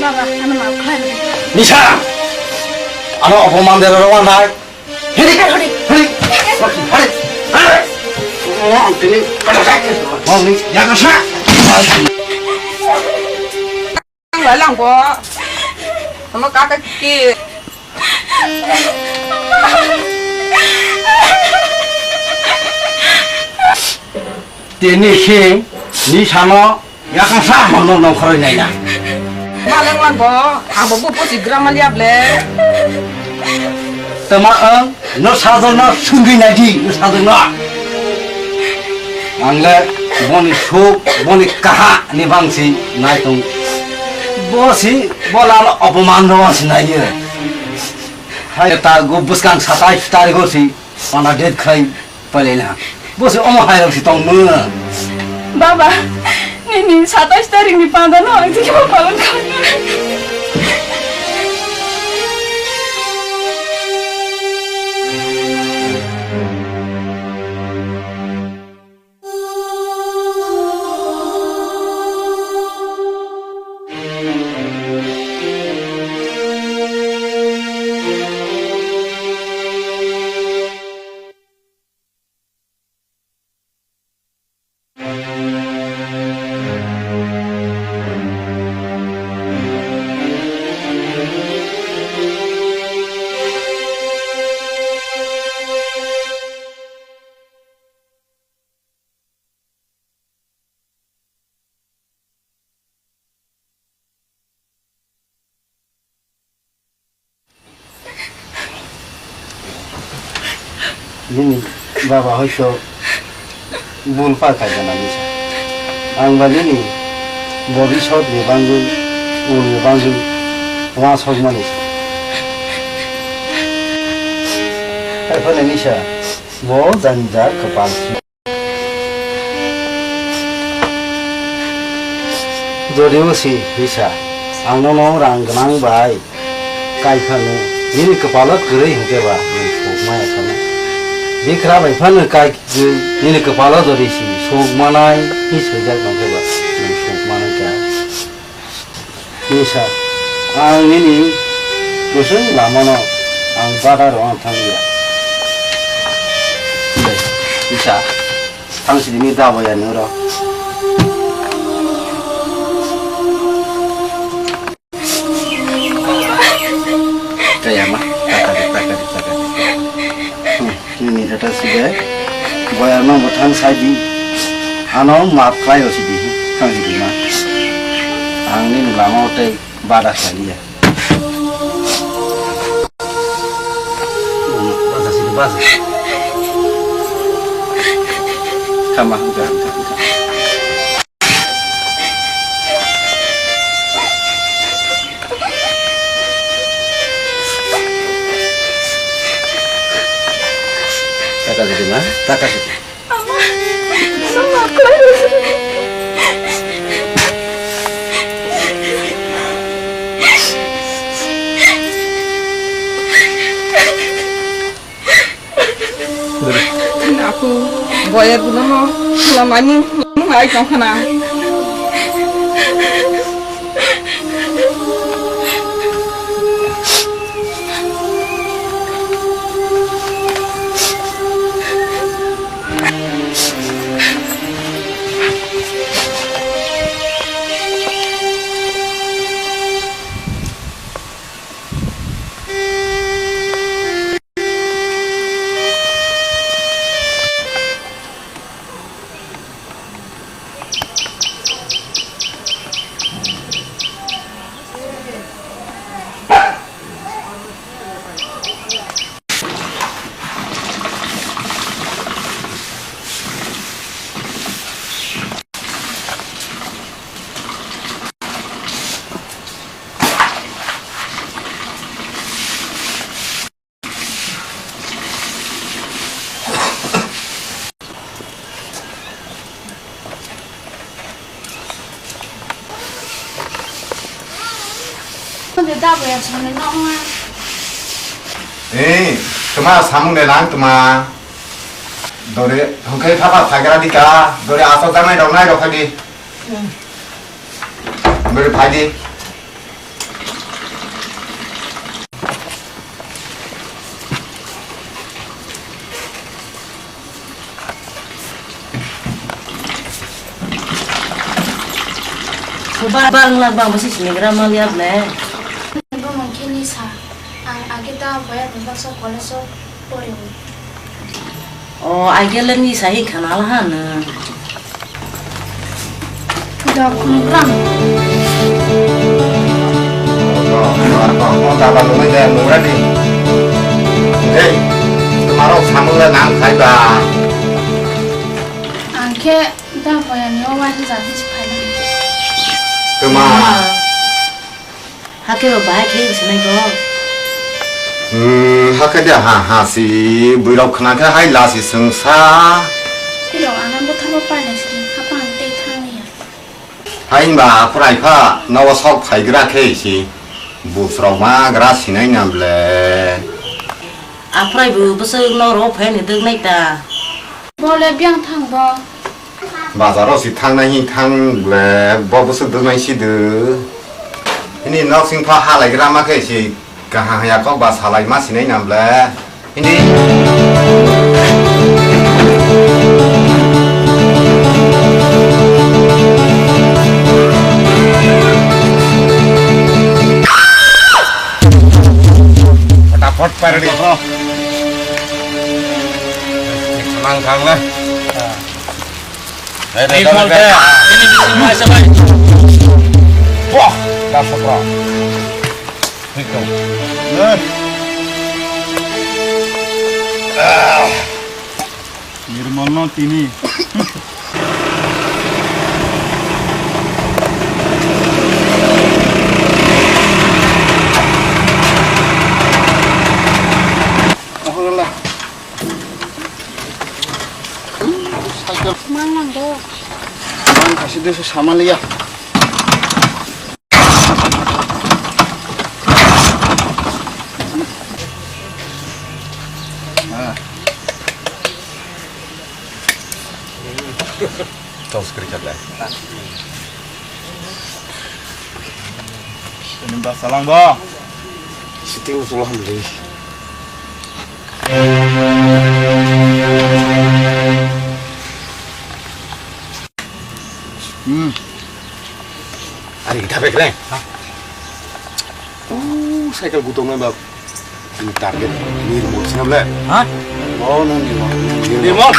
Baba, ano maaf khlai rw di. Nisa, ano opoman de rong nai. Hedi, hedi, hedi, hedi. Ang tini, ang tini, ya kasa. Ang lalang bo. Sama kaka kiki. Tini sing, ni sano, yakang sa mono nongkhoroi nai na. Maleng lang bo, ang bo bupo si gramal yap le. Tama ang, no sajol no sunggi nai di, no sajol no. Ang le boni suk, boni kaha ni bangsi nai tong. Bo si, bo lalo opoman no si nai ye. Hai ta go buskang satai tari go si, pana det khai. Palina. Bo se omo hai rok si tong mo. Baba, nini satais tarik ni panda no ang tiki bo palon kha. Nini baba hoito bul pa khaijana misa. Ang ba nini bobisot ni bangwi, ul ni bangwi wasok mani. Hai phone misa, bo jani ja kwpal. Jodi o si hisa, ang nono rang gwnang bai kai phano, nini kwpalo kwrwi hwnkhe ba nwng suk maya khano. Bikra bai phano kai kwrwi, nini kwpalo jodi si suk manai hi swijak hwnkhe ba nwng suk manai kha. Nisa, ang nini kusung lamano ang bada rwna thangya. Nisa, thang sini dawa ya nuro. Kaya ma, taka di, taka di, taka di. Hmm. Nini hata sibai boyar no mwthang sai di. Ano maaf khlai o sidi. Thang sidi ma. Ang nini lama o tei bada khlai ya. Basa sidi basa. Kama hangka hangka hangka. Taka sidi ma, taka sidi. Ama, ama, Aku boyar buno no lamani nai tong khana. Daboya chwngno nokma. Eh, tuma samung de lang tuma. Dore, hwnkhe phapa phagra dika, dore asok jangnai rok nai rok phai di. Dore phai di. Ba, ba, wngla, ba, bo se sini gra mal ya ble. Bo mungkin ni sa, ang age ta boya bebak so college o pore o. O, age le ni sa hi khana la ha na. Dok nukram. Daba nungwi de nungra di. Hei, tuma rok samung le nang khai ba. Ang khe da boya ni o wa hija hiji phai na. Tuma. Hake bo bahai khe sinai ko. Hmm, hake de ha, ha si, buirok khna khe hai la si sungsa. Tiro anang bo thabo pai na si, hapa ang tei thang ya. Hai ba, aphrai pha, nogo sok phaigra khe si, busrok ma gra sinai na ble. Aphrai bo bwswk no ro phai ni dwk nai ta. Bo le biang thang bo. Bazar o si thang nai hi thang ble, bo bwswk dwk nai si dw. Ini nok sing pha halai gra ma khe si. Kaham ya kok ba salai ma sinai na ble. Hindi. Fataphot pardi. Mang kang na. Ini mol ke. Ini bisa mai sabai. Wah, dah sepra. Nirmol no tini. Cycle. Mang nang do. Mang kasi desa sama liya. Tos kri khat lai. Ini ba salang ba. Sitting usul alhamdulillah. Hmm. Ari kita bek reng. Uh, cycle gutong na bab. Ini target Nirmol sih ble. Hah? Oh, no Nirmol. Nirmol.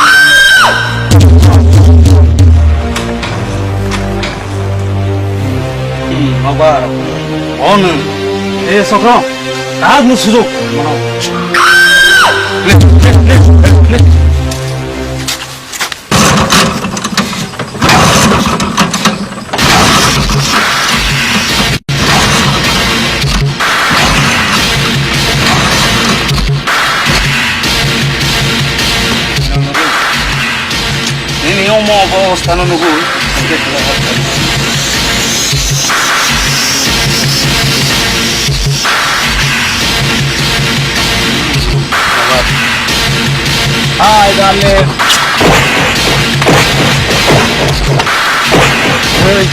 Hmm, apa? Oh, no. Eh, Sokro. Tahan lu sujuk. Nini omo obo ostano nugui. Hi, darling. Hey.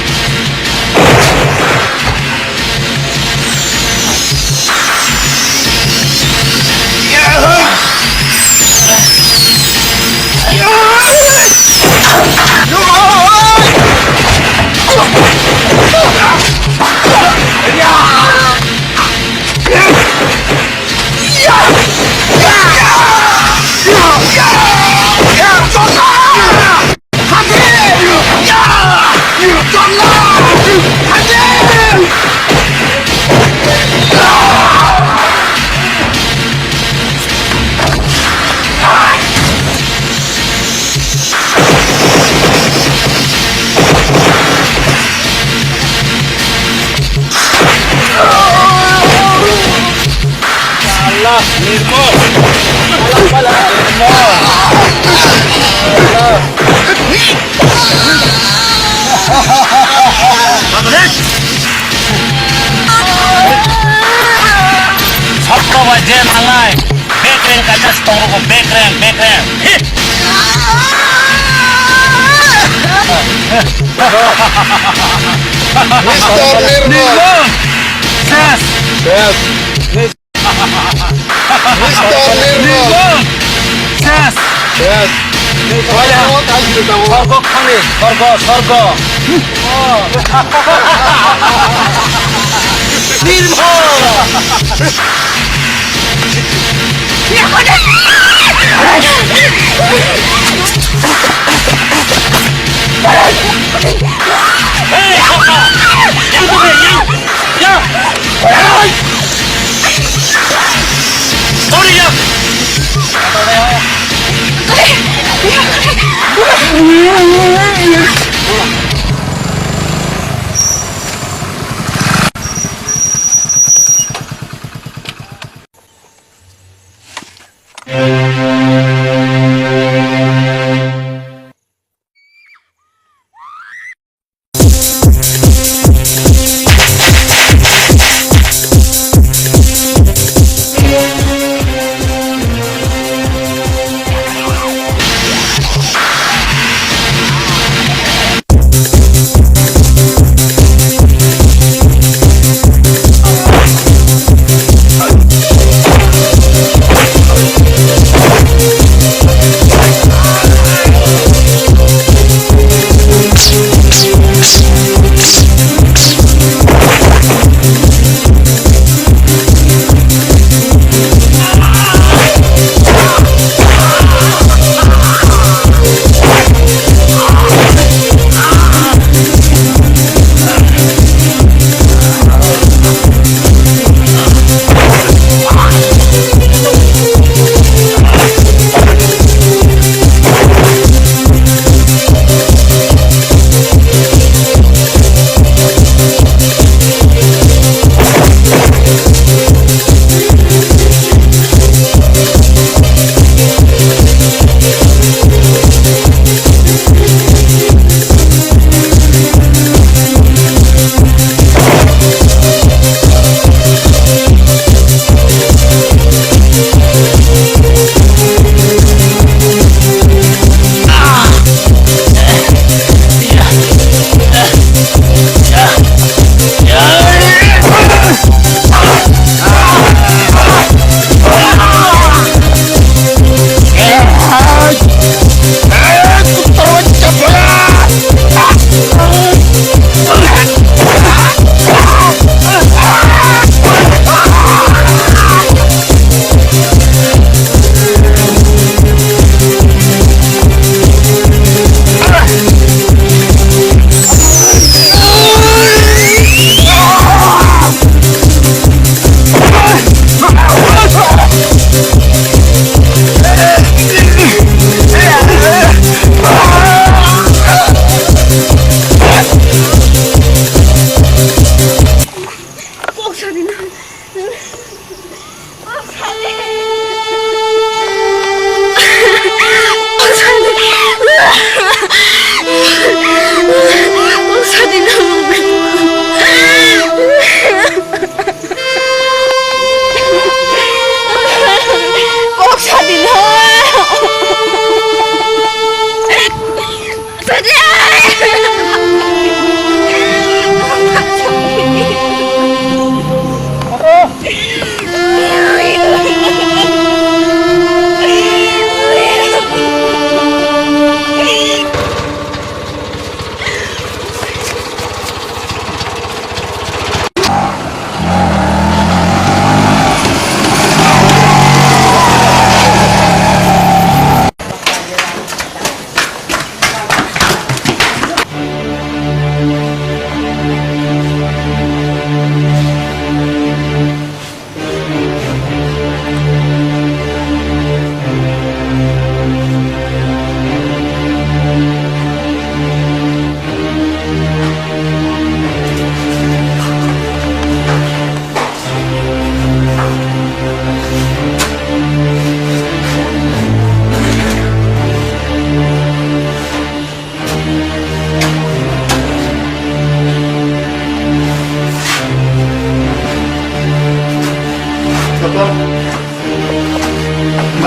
Salah, Nirmol. Salah pala, Nirmol. Salah. Baba je malai. Bekreng kaisa tong rogo, bekreng, bekreng. Hit. Mister Nirmal. Ses. Ses. Mister Nirmal. Ses. Yes. Sorgo khani, sorgo, sorgo. Nirmal.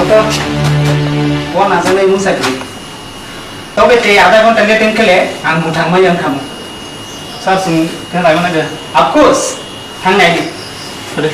Bo najaknai mungsa di. Tobe tei adha ghonta meeting khle ang bwthang mai yang khamu. Sir, chwng khe naima nai de. Of course, thang nai di. Ade.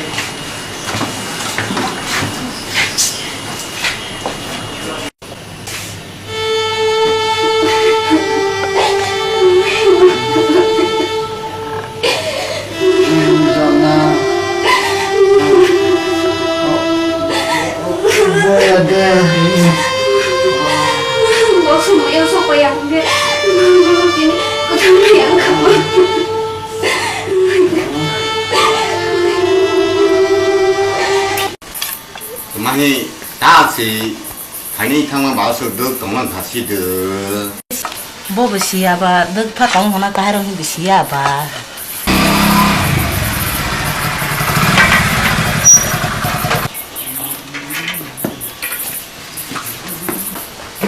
Mahi ta si. Phaini thangma ba aswk dwk tongma kha si de. Bo bo siya ba, dwk pha tong hona kahai rok hinwi siya ba.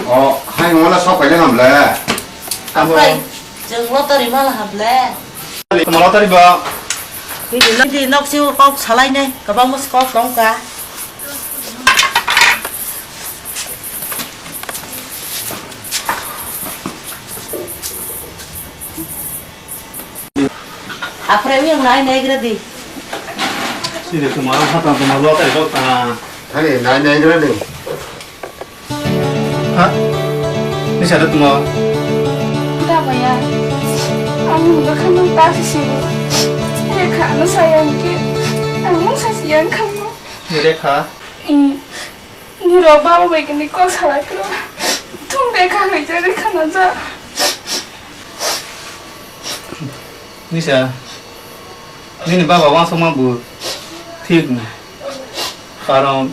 O, hai wala sok paile hamle. Apai, chwng lottery mala hamle. Tamo lottery ba. Hindi nok si kok salai nai, kabang mas kok tong ka. Apre wi ang nai nai gra di. Sini tumaro hata tumaro ta ro ta. Thani nai nai gra di. Ha? Ni sada tumaro. Da baya. Ang bakhan ta si. Rekha ano sayang ke. Ang mo sa siyang khamu. Ni Rekha. Nirok baba bai kini kok salai kro. Thung de kha hoi jani khana ja. Nisa, nini baba wansukma bo thik na. Karon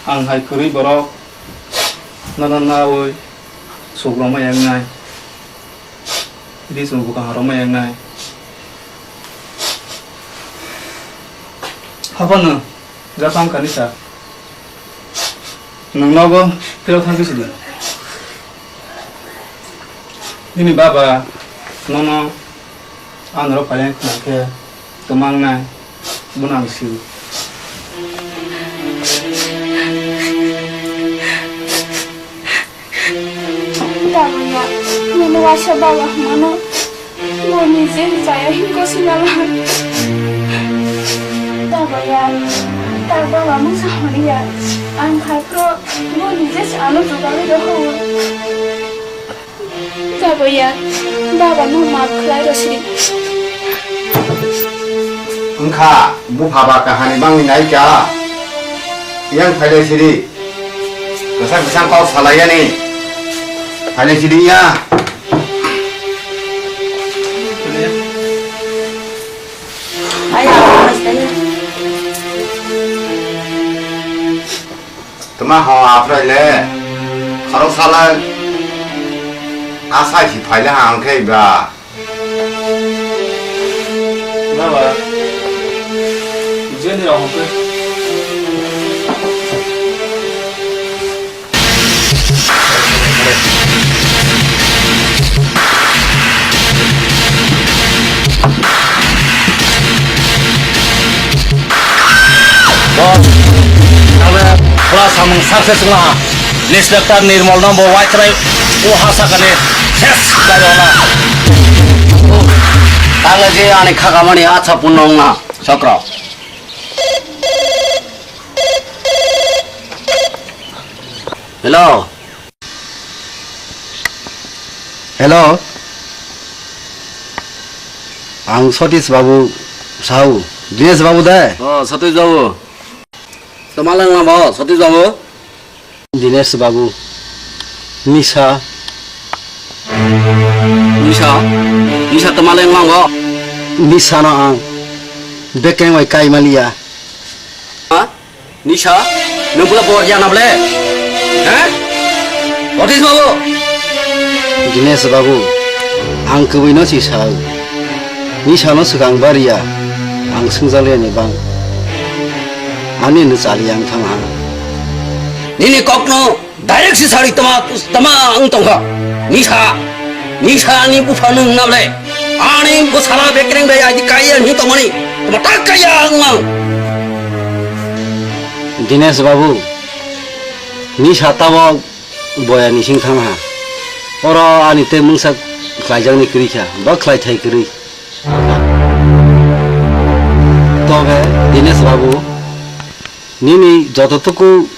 ang hai kwrwi borok nono nawi sukrokma yaknai. Bini chwng bwkha harokma yaknai. Haphano, ja tong kha Nisa. Nwng nogo phirok thang khe sidi. Nini baba nono ang norok phaileng khna khe twma wngnai, bono ang sio. Daboya, nono waisa baba hwnmano, bo nije chaya hinko sinala. Daboya, tak baba mungsa honiya, ang khaipro, bo nije ano jugali rohowo. Daboya, baba no maaf khlai rosidi. Wngkha, bupha ba kahani bangni naikha. Yang phailai sidi. Kwchang kwchang kok salaiyani. Phailai sidi ya. Ai, ai, ai, ai. Tama ho aphrai le. Khorok sala. Asa si phaile hang khe ba. Baba, jeni rok hokhe. Bo, tabe, pura samung success wngla ha. Inspector Nirmol no bo waitrai o ha sakani ses khlai rwna. Tang je ani khakamani acha punno wngna, Chokro. Hello. Hello. Ang Satish Babu Sahu. Dinesh Babu de? Oh, Satish Babu. Tama lang lang bo, Satish Babu. Dinesh Babu, Nisa. Nisa? Nisa tama leng mang bo? Nisa no ang. Bekeng bai kai maliya. Ha? Nisa? Nung pula bor jana ble? Ha? Otis Babu? Dinesh Babu, ang kwbui no si sao. Nisa no swkang bariya, ang swngjaliya ni bang. Ani no chaliya ang thang ha. Nini kok no direct si sari tama, tama ang tongkha. Nisa, nisa ni bupha nung nable. Ani bwsala bekreng bai aji kaiya ni tongmani. Tama tak kaiya ang mang. Dinesh Babu, Nini sa tabok boya ni sing thang ha. Oro ani tei mungsa khlaijakni kwrwi kha, ba khlai thai kwrwi. Tobe Dinesh babu, nini joto tuku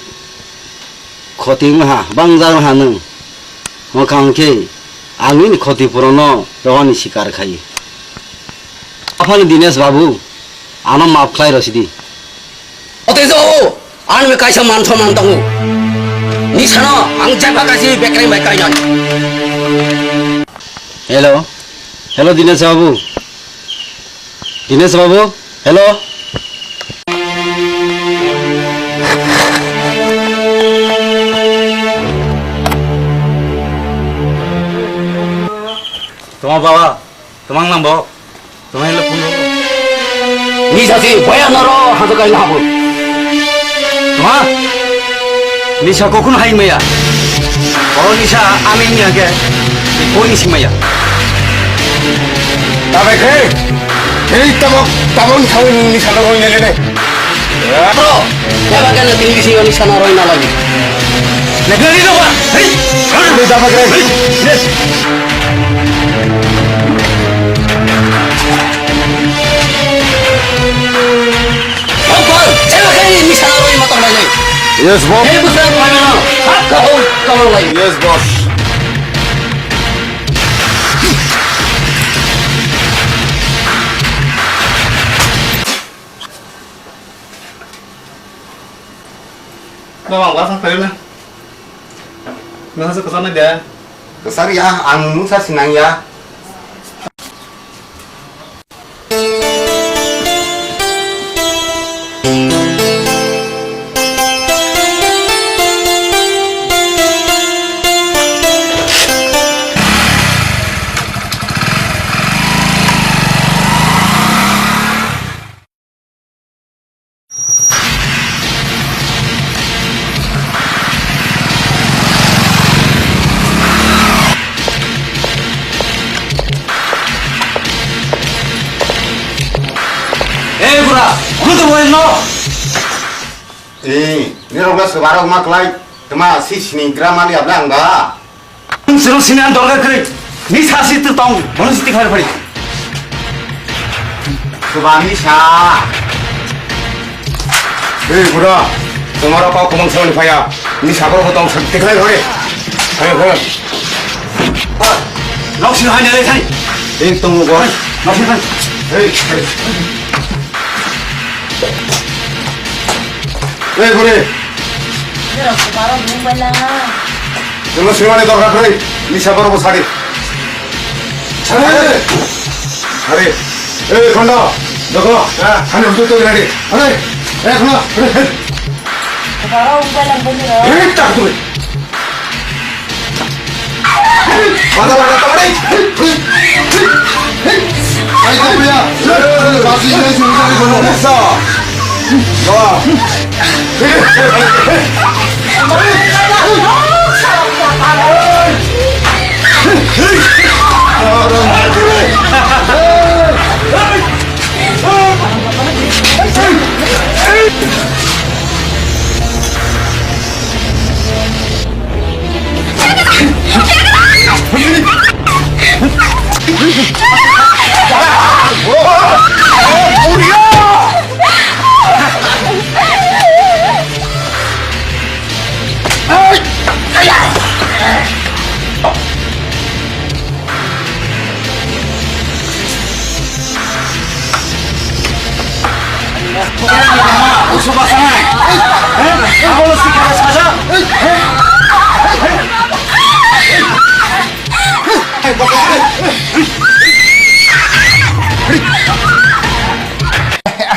khoti wngha, bangjak wngha nwng. Wngkha hwnkhe ang nini khoti purono rohorni sikar khai. Aphano Dinesh babu, ano maaf khlai rw sidi. Otejo, ano kaisa man somman tongo. Nisano ang jepha kaisi bekreng bai kainani. Hello. Hello, Dinesh babu. Dinesh babu, hello. Toma baba, toma nang bo, toma hello phone. Ni sasi, boya noro, hato kai na bo. Toma, nisa kokun hai maya. Oro nisa ami ni age, koni si maya. Tabe khe, hei tabok, tabok ni sawi ni nisa no roi ne ne. Bro, keba kena tinggi si oni sana roi na lagi. Negeri no ba, hei, hei, tabe khe, hei, yes. Bokol, keba kena ni sana roi ma tong nai. Yes, boss. Hei, busra koi na, sab ka hom, ka hom lai. Yes, boss. Baba, ang basa khairina. Nasa sa kasana dia. Kasar ya, ang nungsa sinang ya. Ei bura, kutu boy no. Ei, ni rogla sebarok ma klai, tma si sini gramali abla ang ba. Sero sini an dorga kri. Ni sa si tu tong, bono si tikar pari. Subami sa. Hei, bura. Tomaro kau komang sa ni phaya. Ni sabor ko tong sa tikar pari. Hei, hei. Nok sini hai nalai thani. Ini tong go. Nok sini thani. Hei, hei. Hei, bura. Bura, baro bung bala. Chalo, singmani dorkar kwrwi, nisa borok bo sadi. Sadi! Sadi! Ei, Khondo, dogo, ha, hani utu to ready. Hore, ei, Khondo, hore, hei. Baro bung bala bung bala. Hei, tak tu. Mata, mata, tak, hei. Hei, hei, hei. Ai, tak, ya. Hei, hei, hei, hei, hei, hei, hei.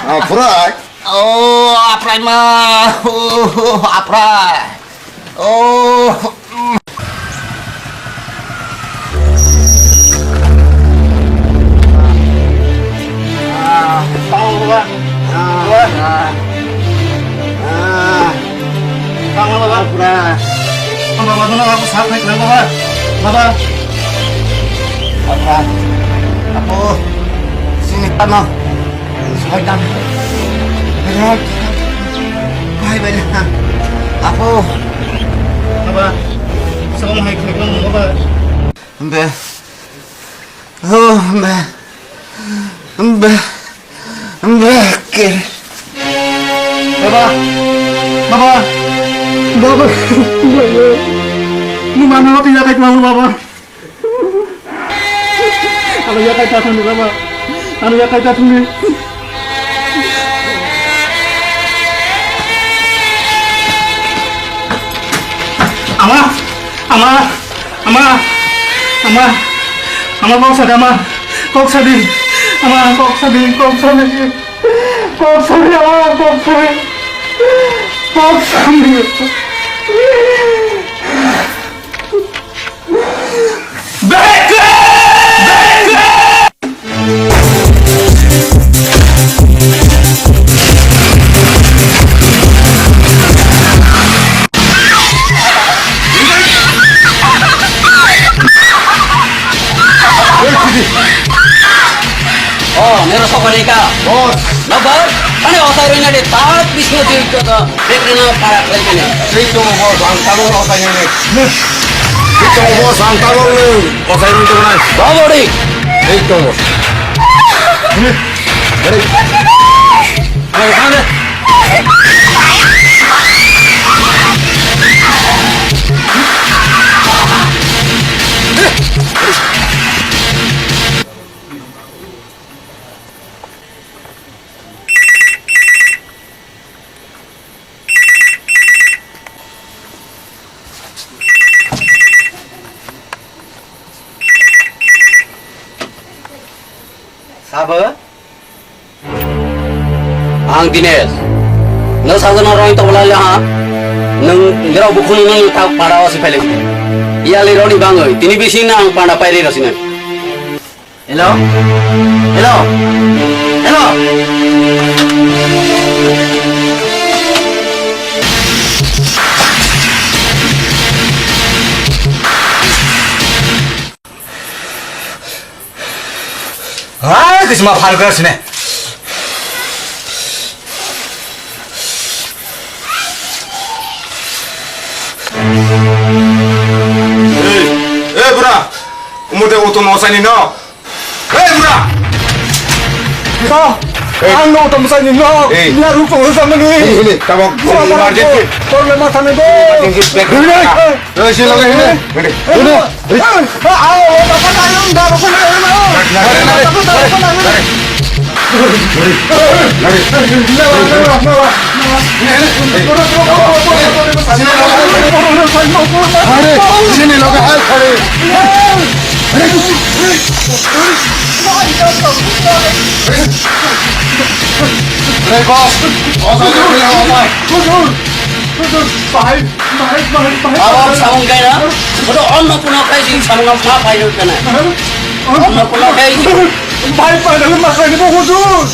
Ah, pura. Oh, aprai ma. Oh, aprai. Oh. Ah, tang baba. Ah, baba. Ah. Tang baba. Pura. Tang baba, tang baba, aku sakit baba. Baba. Apa? Aku sini tanah. Soitan. Bhai, bhai. Aku. Be. Oh, be. Be. Be. Ke. Baba. Baba. Baba. Baba. Ni mana apa ya kai mau, Baba? Ano yakai ta thangni, Baba. Ano yakai ta thangni. Ama! Ama! Ama! Ama! Ama, kok sadi, Ama! Kok sadi! Ama, kok sadi! Kok sadi! Kok sadi, Ama! Kok sadi! Kok sadi! Oh, nero sokoni ka. Boss. No, boss. Ani osai roi na de tak bisno jil to to. Bekri na para khlai kene. Sei to boss, ang tamo osai ne. Sei to boss, ang tamo osai roi to na. Babori. Sei to boss. Hey. Hey, hey. Sabo? Ang Dinesh. Nwng sajwkno roi tongbolai le ha? Nwng nirok bukhuni nwng ta para o si phailai. Iyali roni bangwi tini bising no ang panda pairi rosina. Hello? Hello? Hello? Hai, kisima phan kar sine. Ei, ei, bura. Umute utu no sani no. Ei, bura. No. Ei. Ang no tam sani no. Ei. Ya rupo samani. Ini, ini, tabok. Bura, bura, emergency. Problema sani do. Emergency. Ei, si loge ini. Ini. Ini. Abo samung kaina, bodo onno kuno khai sing samung ma phai rw kana. Onno kuno khai sing. Bhai, pai rw ma khai ni bo huzur.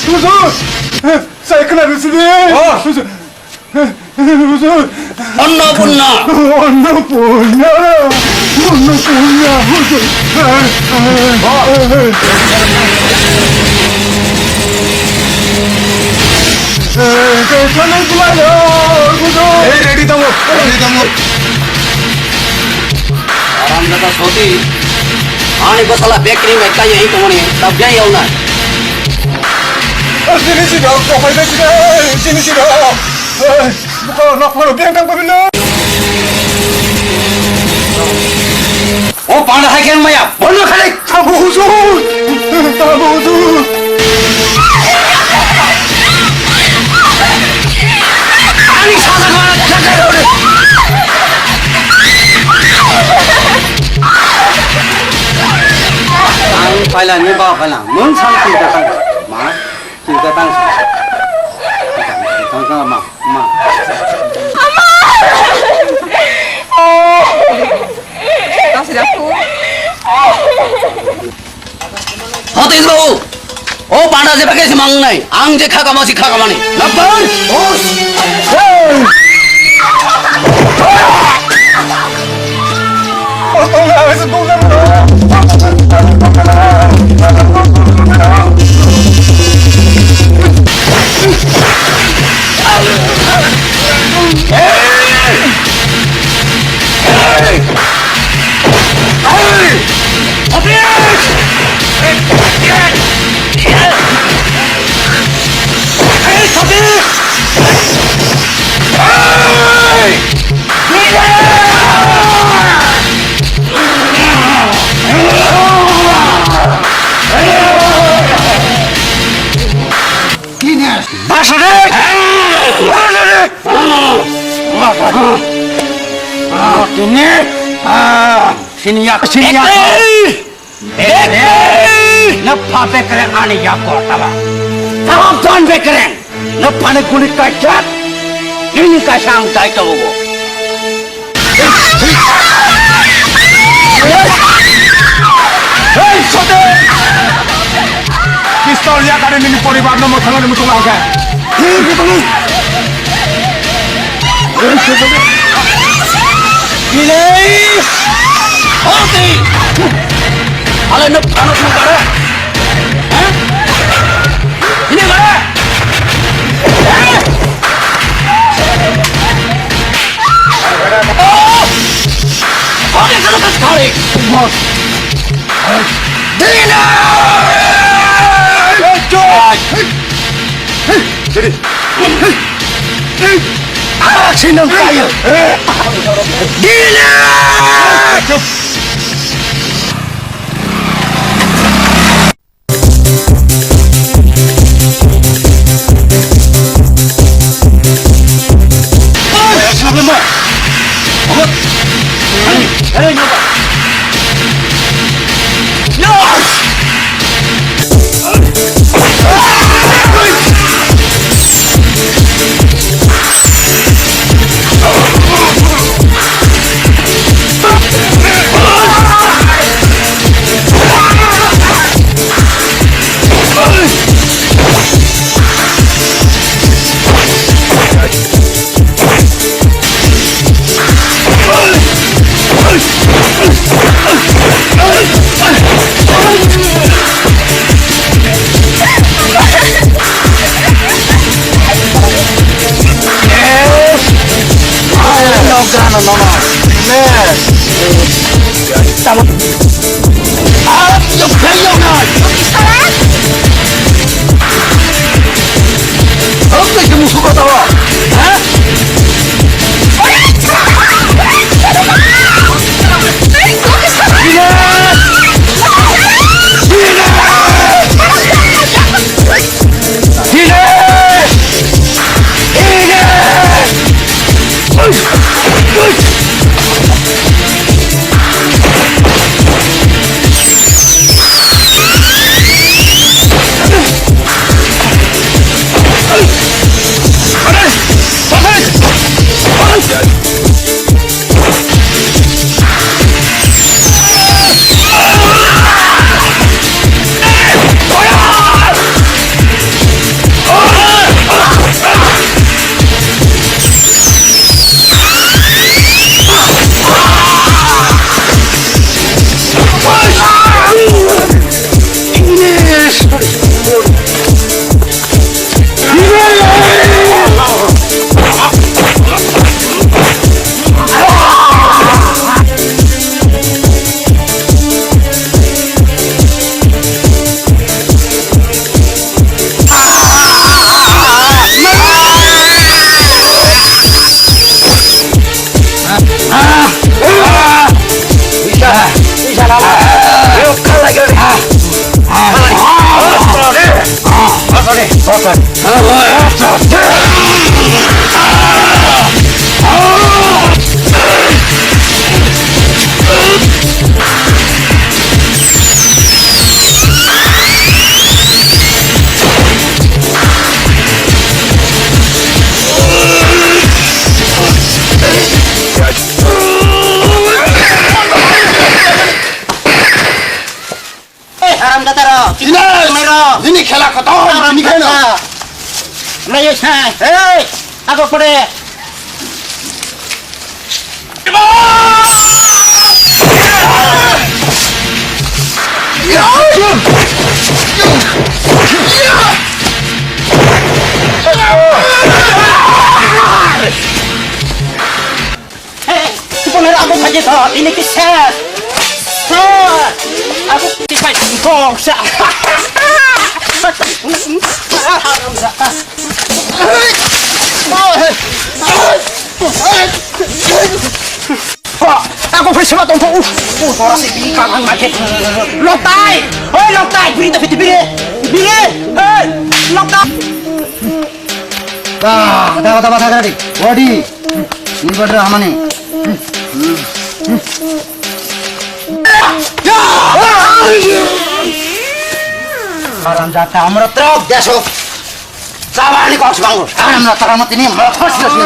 Huzur. Sai khna rw sini. Oh. Huzur. Huzur. Onno punno. Onno punno. Onno punno. Huzur. Ei, ready tongo, ready tongo. Aram jata soti. Ani bwsala bekri mai kai ei tongoni, tabjai yauna. Sini sini, kopai sini, sini sini. Buka nak malu biang tang pabila. O panda hai khe wngmaya, bono khai. Tamo huzur. Tamo huzur. Ani sajakma jaga rode. Ang paila ni ba paila. Mung sang chinta tang. Ma, chinta tang. Tang tang ma. Ma. Tang sida ku. Hotis babu, o panda je pakai semang nai, ang je kha kama si kha kama ni. Lapar, os. Hey. Tini, ah, sini yak, sini yak. Bekri! Bekri! Na pha bekri ani yak ko taba. Tama ton bekri. Na phane guli kachak. Ini kasang tai to bo. Hey, sote! Pistol ya kare nini poribar no mothang ni mutung langka. Bileis! Hoti! Ale no ano sung kare? Ha? Ini kare? Ha? Oh! Hoti kare kare? Dina! Hey, George! Hey! Hey! Hey! Ah, sinang tayo! Dina! Eh, haram jata ro. Ines! Mero. Nini khela khotom, nini khela. Nayo sai. Hey, aku pore. Hey, tu pun aku saja tu. Ini kisah. Aku kisah kong sa. Haram jata. Ako phe sema tongtho. U, u, tora se bi ka thang ma khe. Loktai. Oi, loktai, bini ta phiti bini. Bini. Hey, loktai. Da, da, da, da, da, da. Wadi. Ni badra hamani. Haram jata amra trok deso. Jabani kok sibang. Haram na taramati ni mokos deso.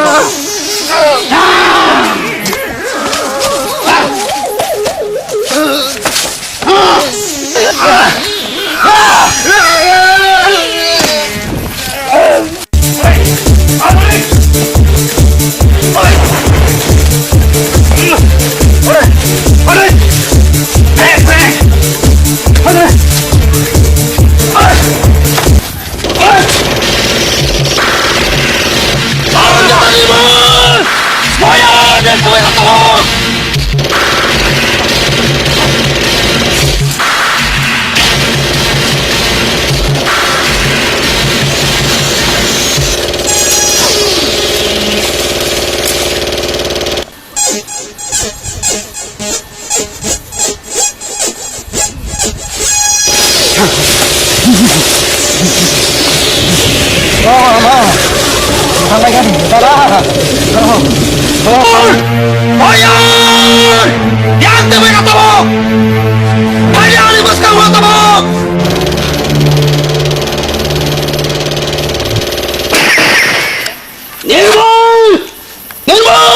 Nirmal! Nirmal!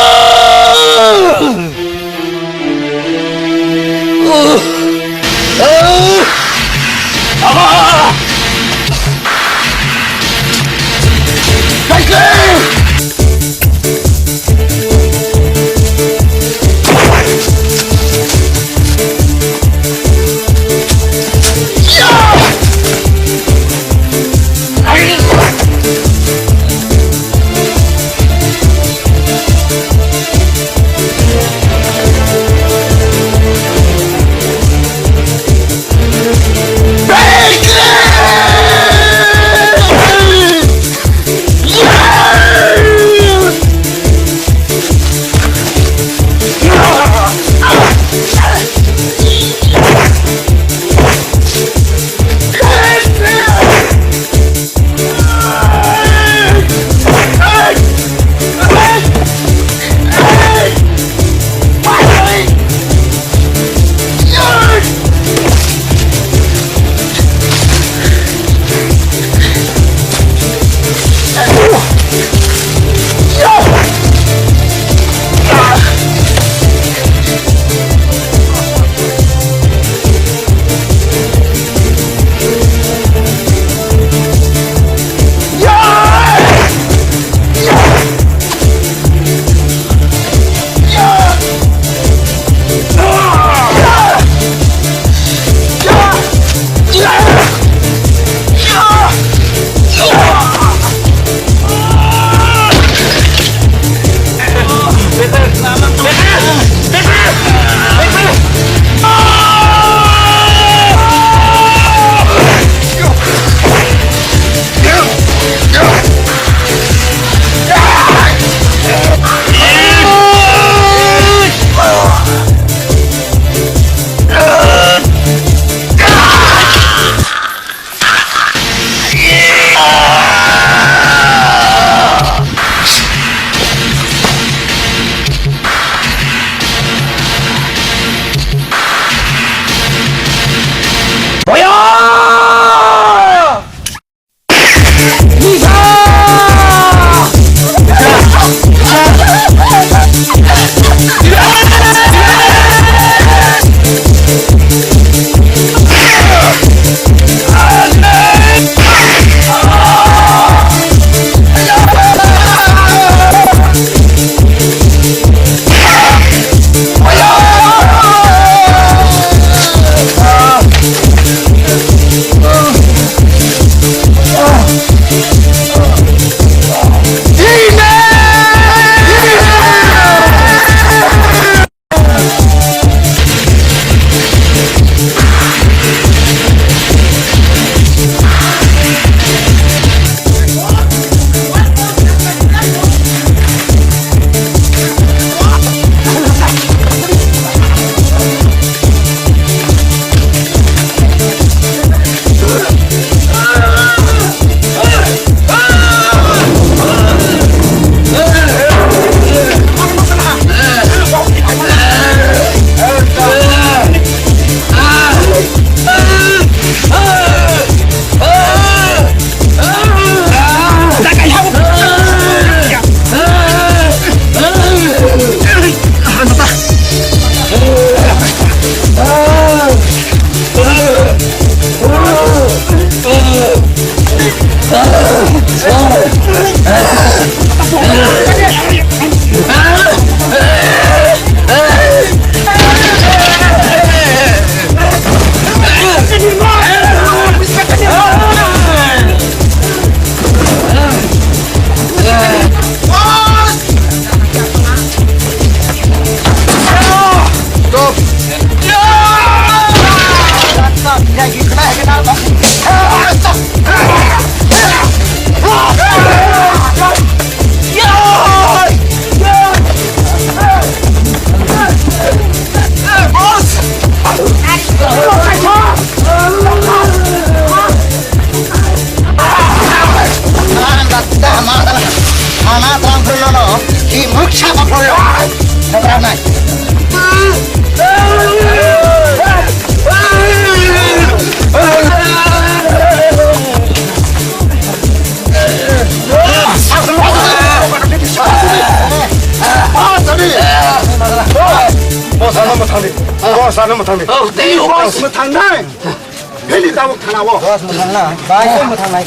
Nai. Bo sana mwthangdi. Bo sana mwthangdi. Oh, thank you, boss. Mwthangnai. Bini tabuk thana o. Boss, mwthangna. Bai, tei mwthangnai.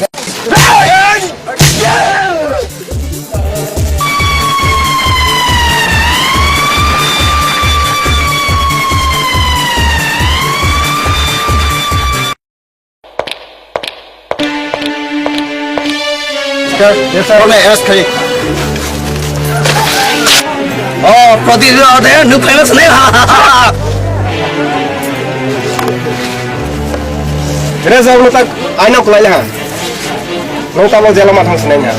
Yes, sir. Yes, sir. Yes, sir. Oh, Pradip ode, nuk phaima sanai. Reza, ulo tak, aino kulai ha. Nung tamo jela mathang sinai ha.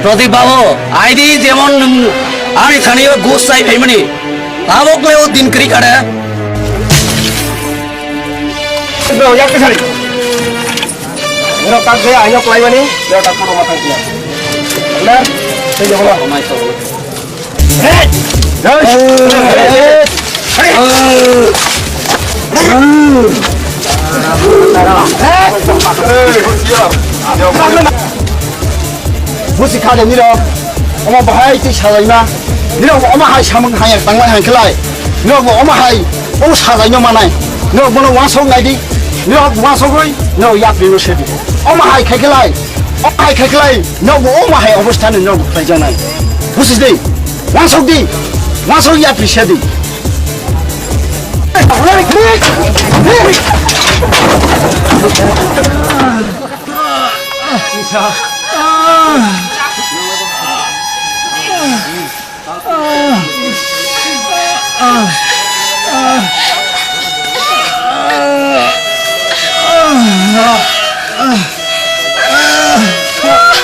Pradip babu, aidi jemon nung ani thani o gus sai phaimani. Tabok le o din kri kare. Bro, yak sari. Bro, tak je aino kulai mani, bro, tak puro mathang sinai. Benar? Saya jawab. Busi kha de nirok, omo bahai twi salaima, nirok omo hai samung hai tangmani hai khlai, nirok bo omo hai o sajaino manai, nirok bono wansok nai di, nirok wansok roi, nirok yapri no se di, omo hai khai khlai. O hai khai khlai, nokbo o ma hai obostha ni nokbo khlai janai. Busis di, wansok di, wansok ya pisa di.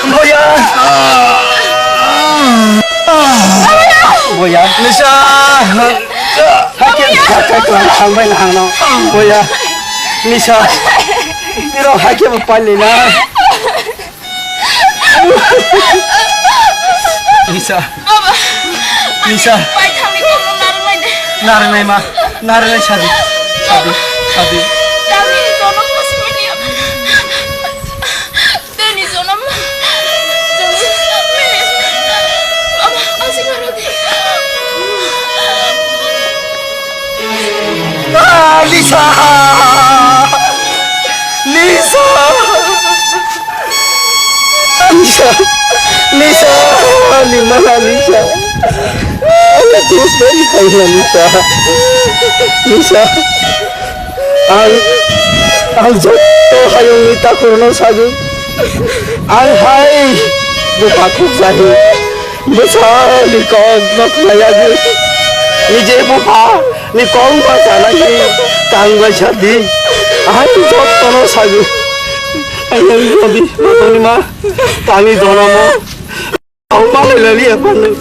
Boya. Boya. Nisa. Hakhe hakhe klang thangbai nahangno. Boya. Nisa. Niro hakhe bo pailina. Lisa. Baba. Lisa. Pai thangni tongno narwknai de. Narwknai ma. Narwknai sadi. Sadi. Sadi. Dami ni tongno kosi mani. Deni jonom. Jonom. Mene. Baba, asik aro de. Ah, Lisa. Lisa. Lisa, Lisa, ni mana Lisa. Ang dos bari khaina Lisa. Lisa. Ang, ang joto hayungni takhurno sagwi. Ang hai bupha khuk jahi. Bwsani kok no khwlaiya di. Nije bupha ni kok ma sana hi tang bai sa di. Ang joto no sagu. Ang jodi matoni ma tani dono mo. Ang ma le le ya panu.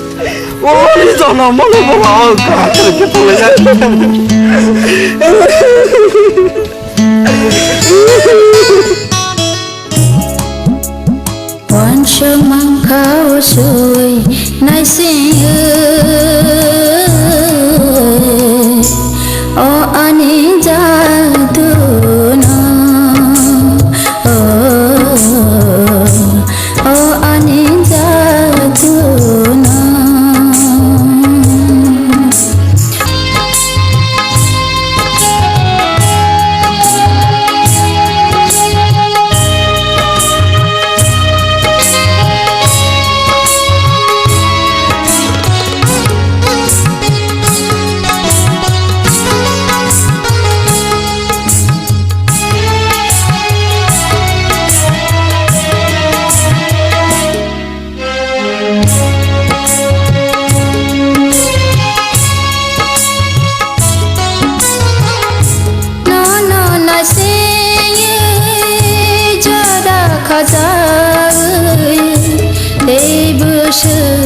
O ni dono mo no mo ha ka ke pole ya. Wansuk mankha o sui naising o ani jaduna, o ani jaduna. Nono naisingwi jora khajawi tei bwswk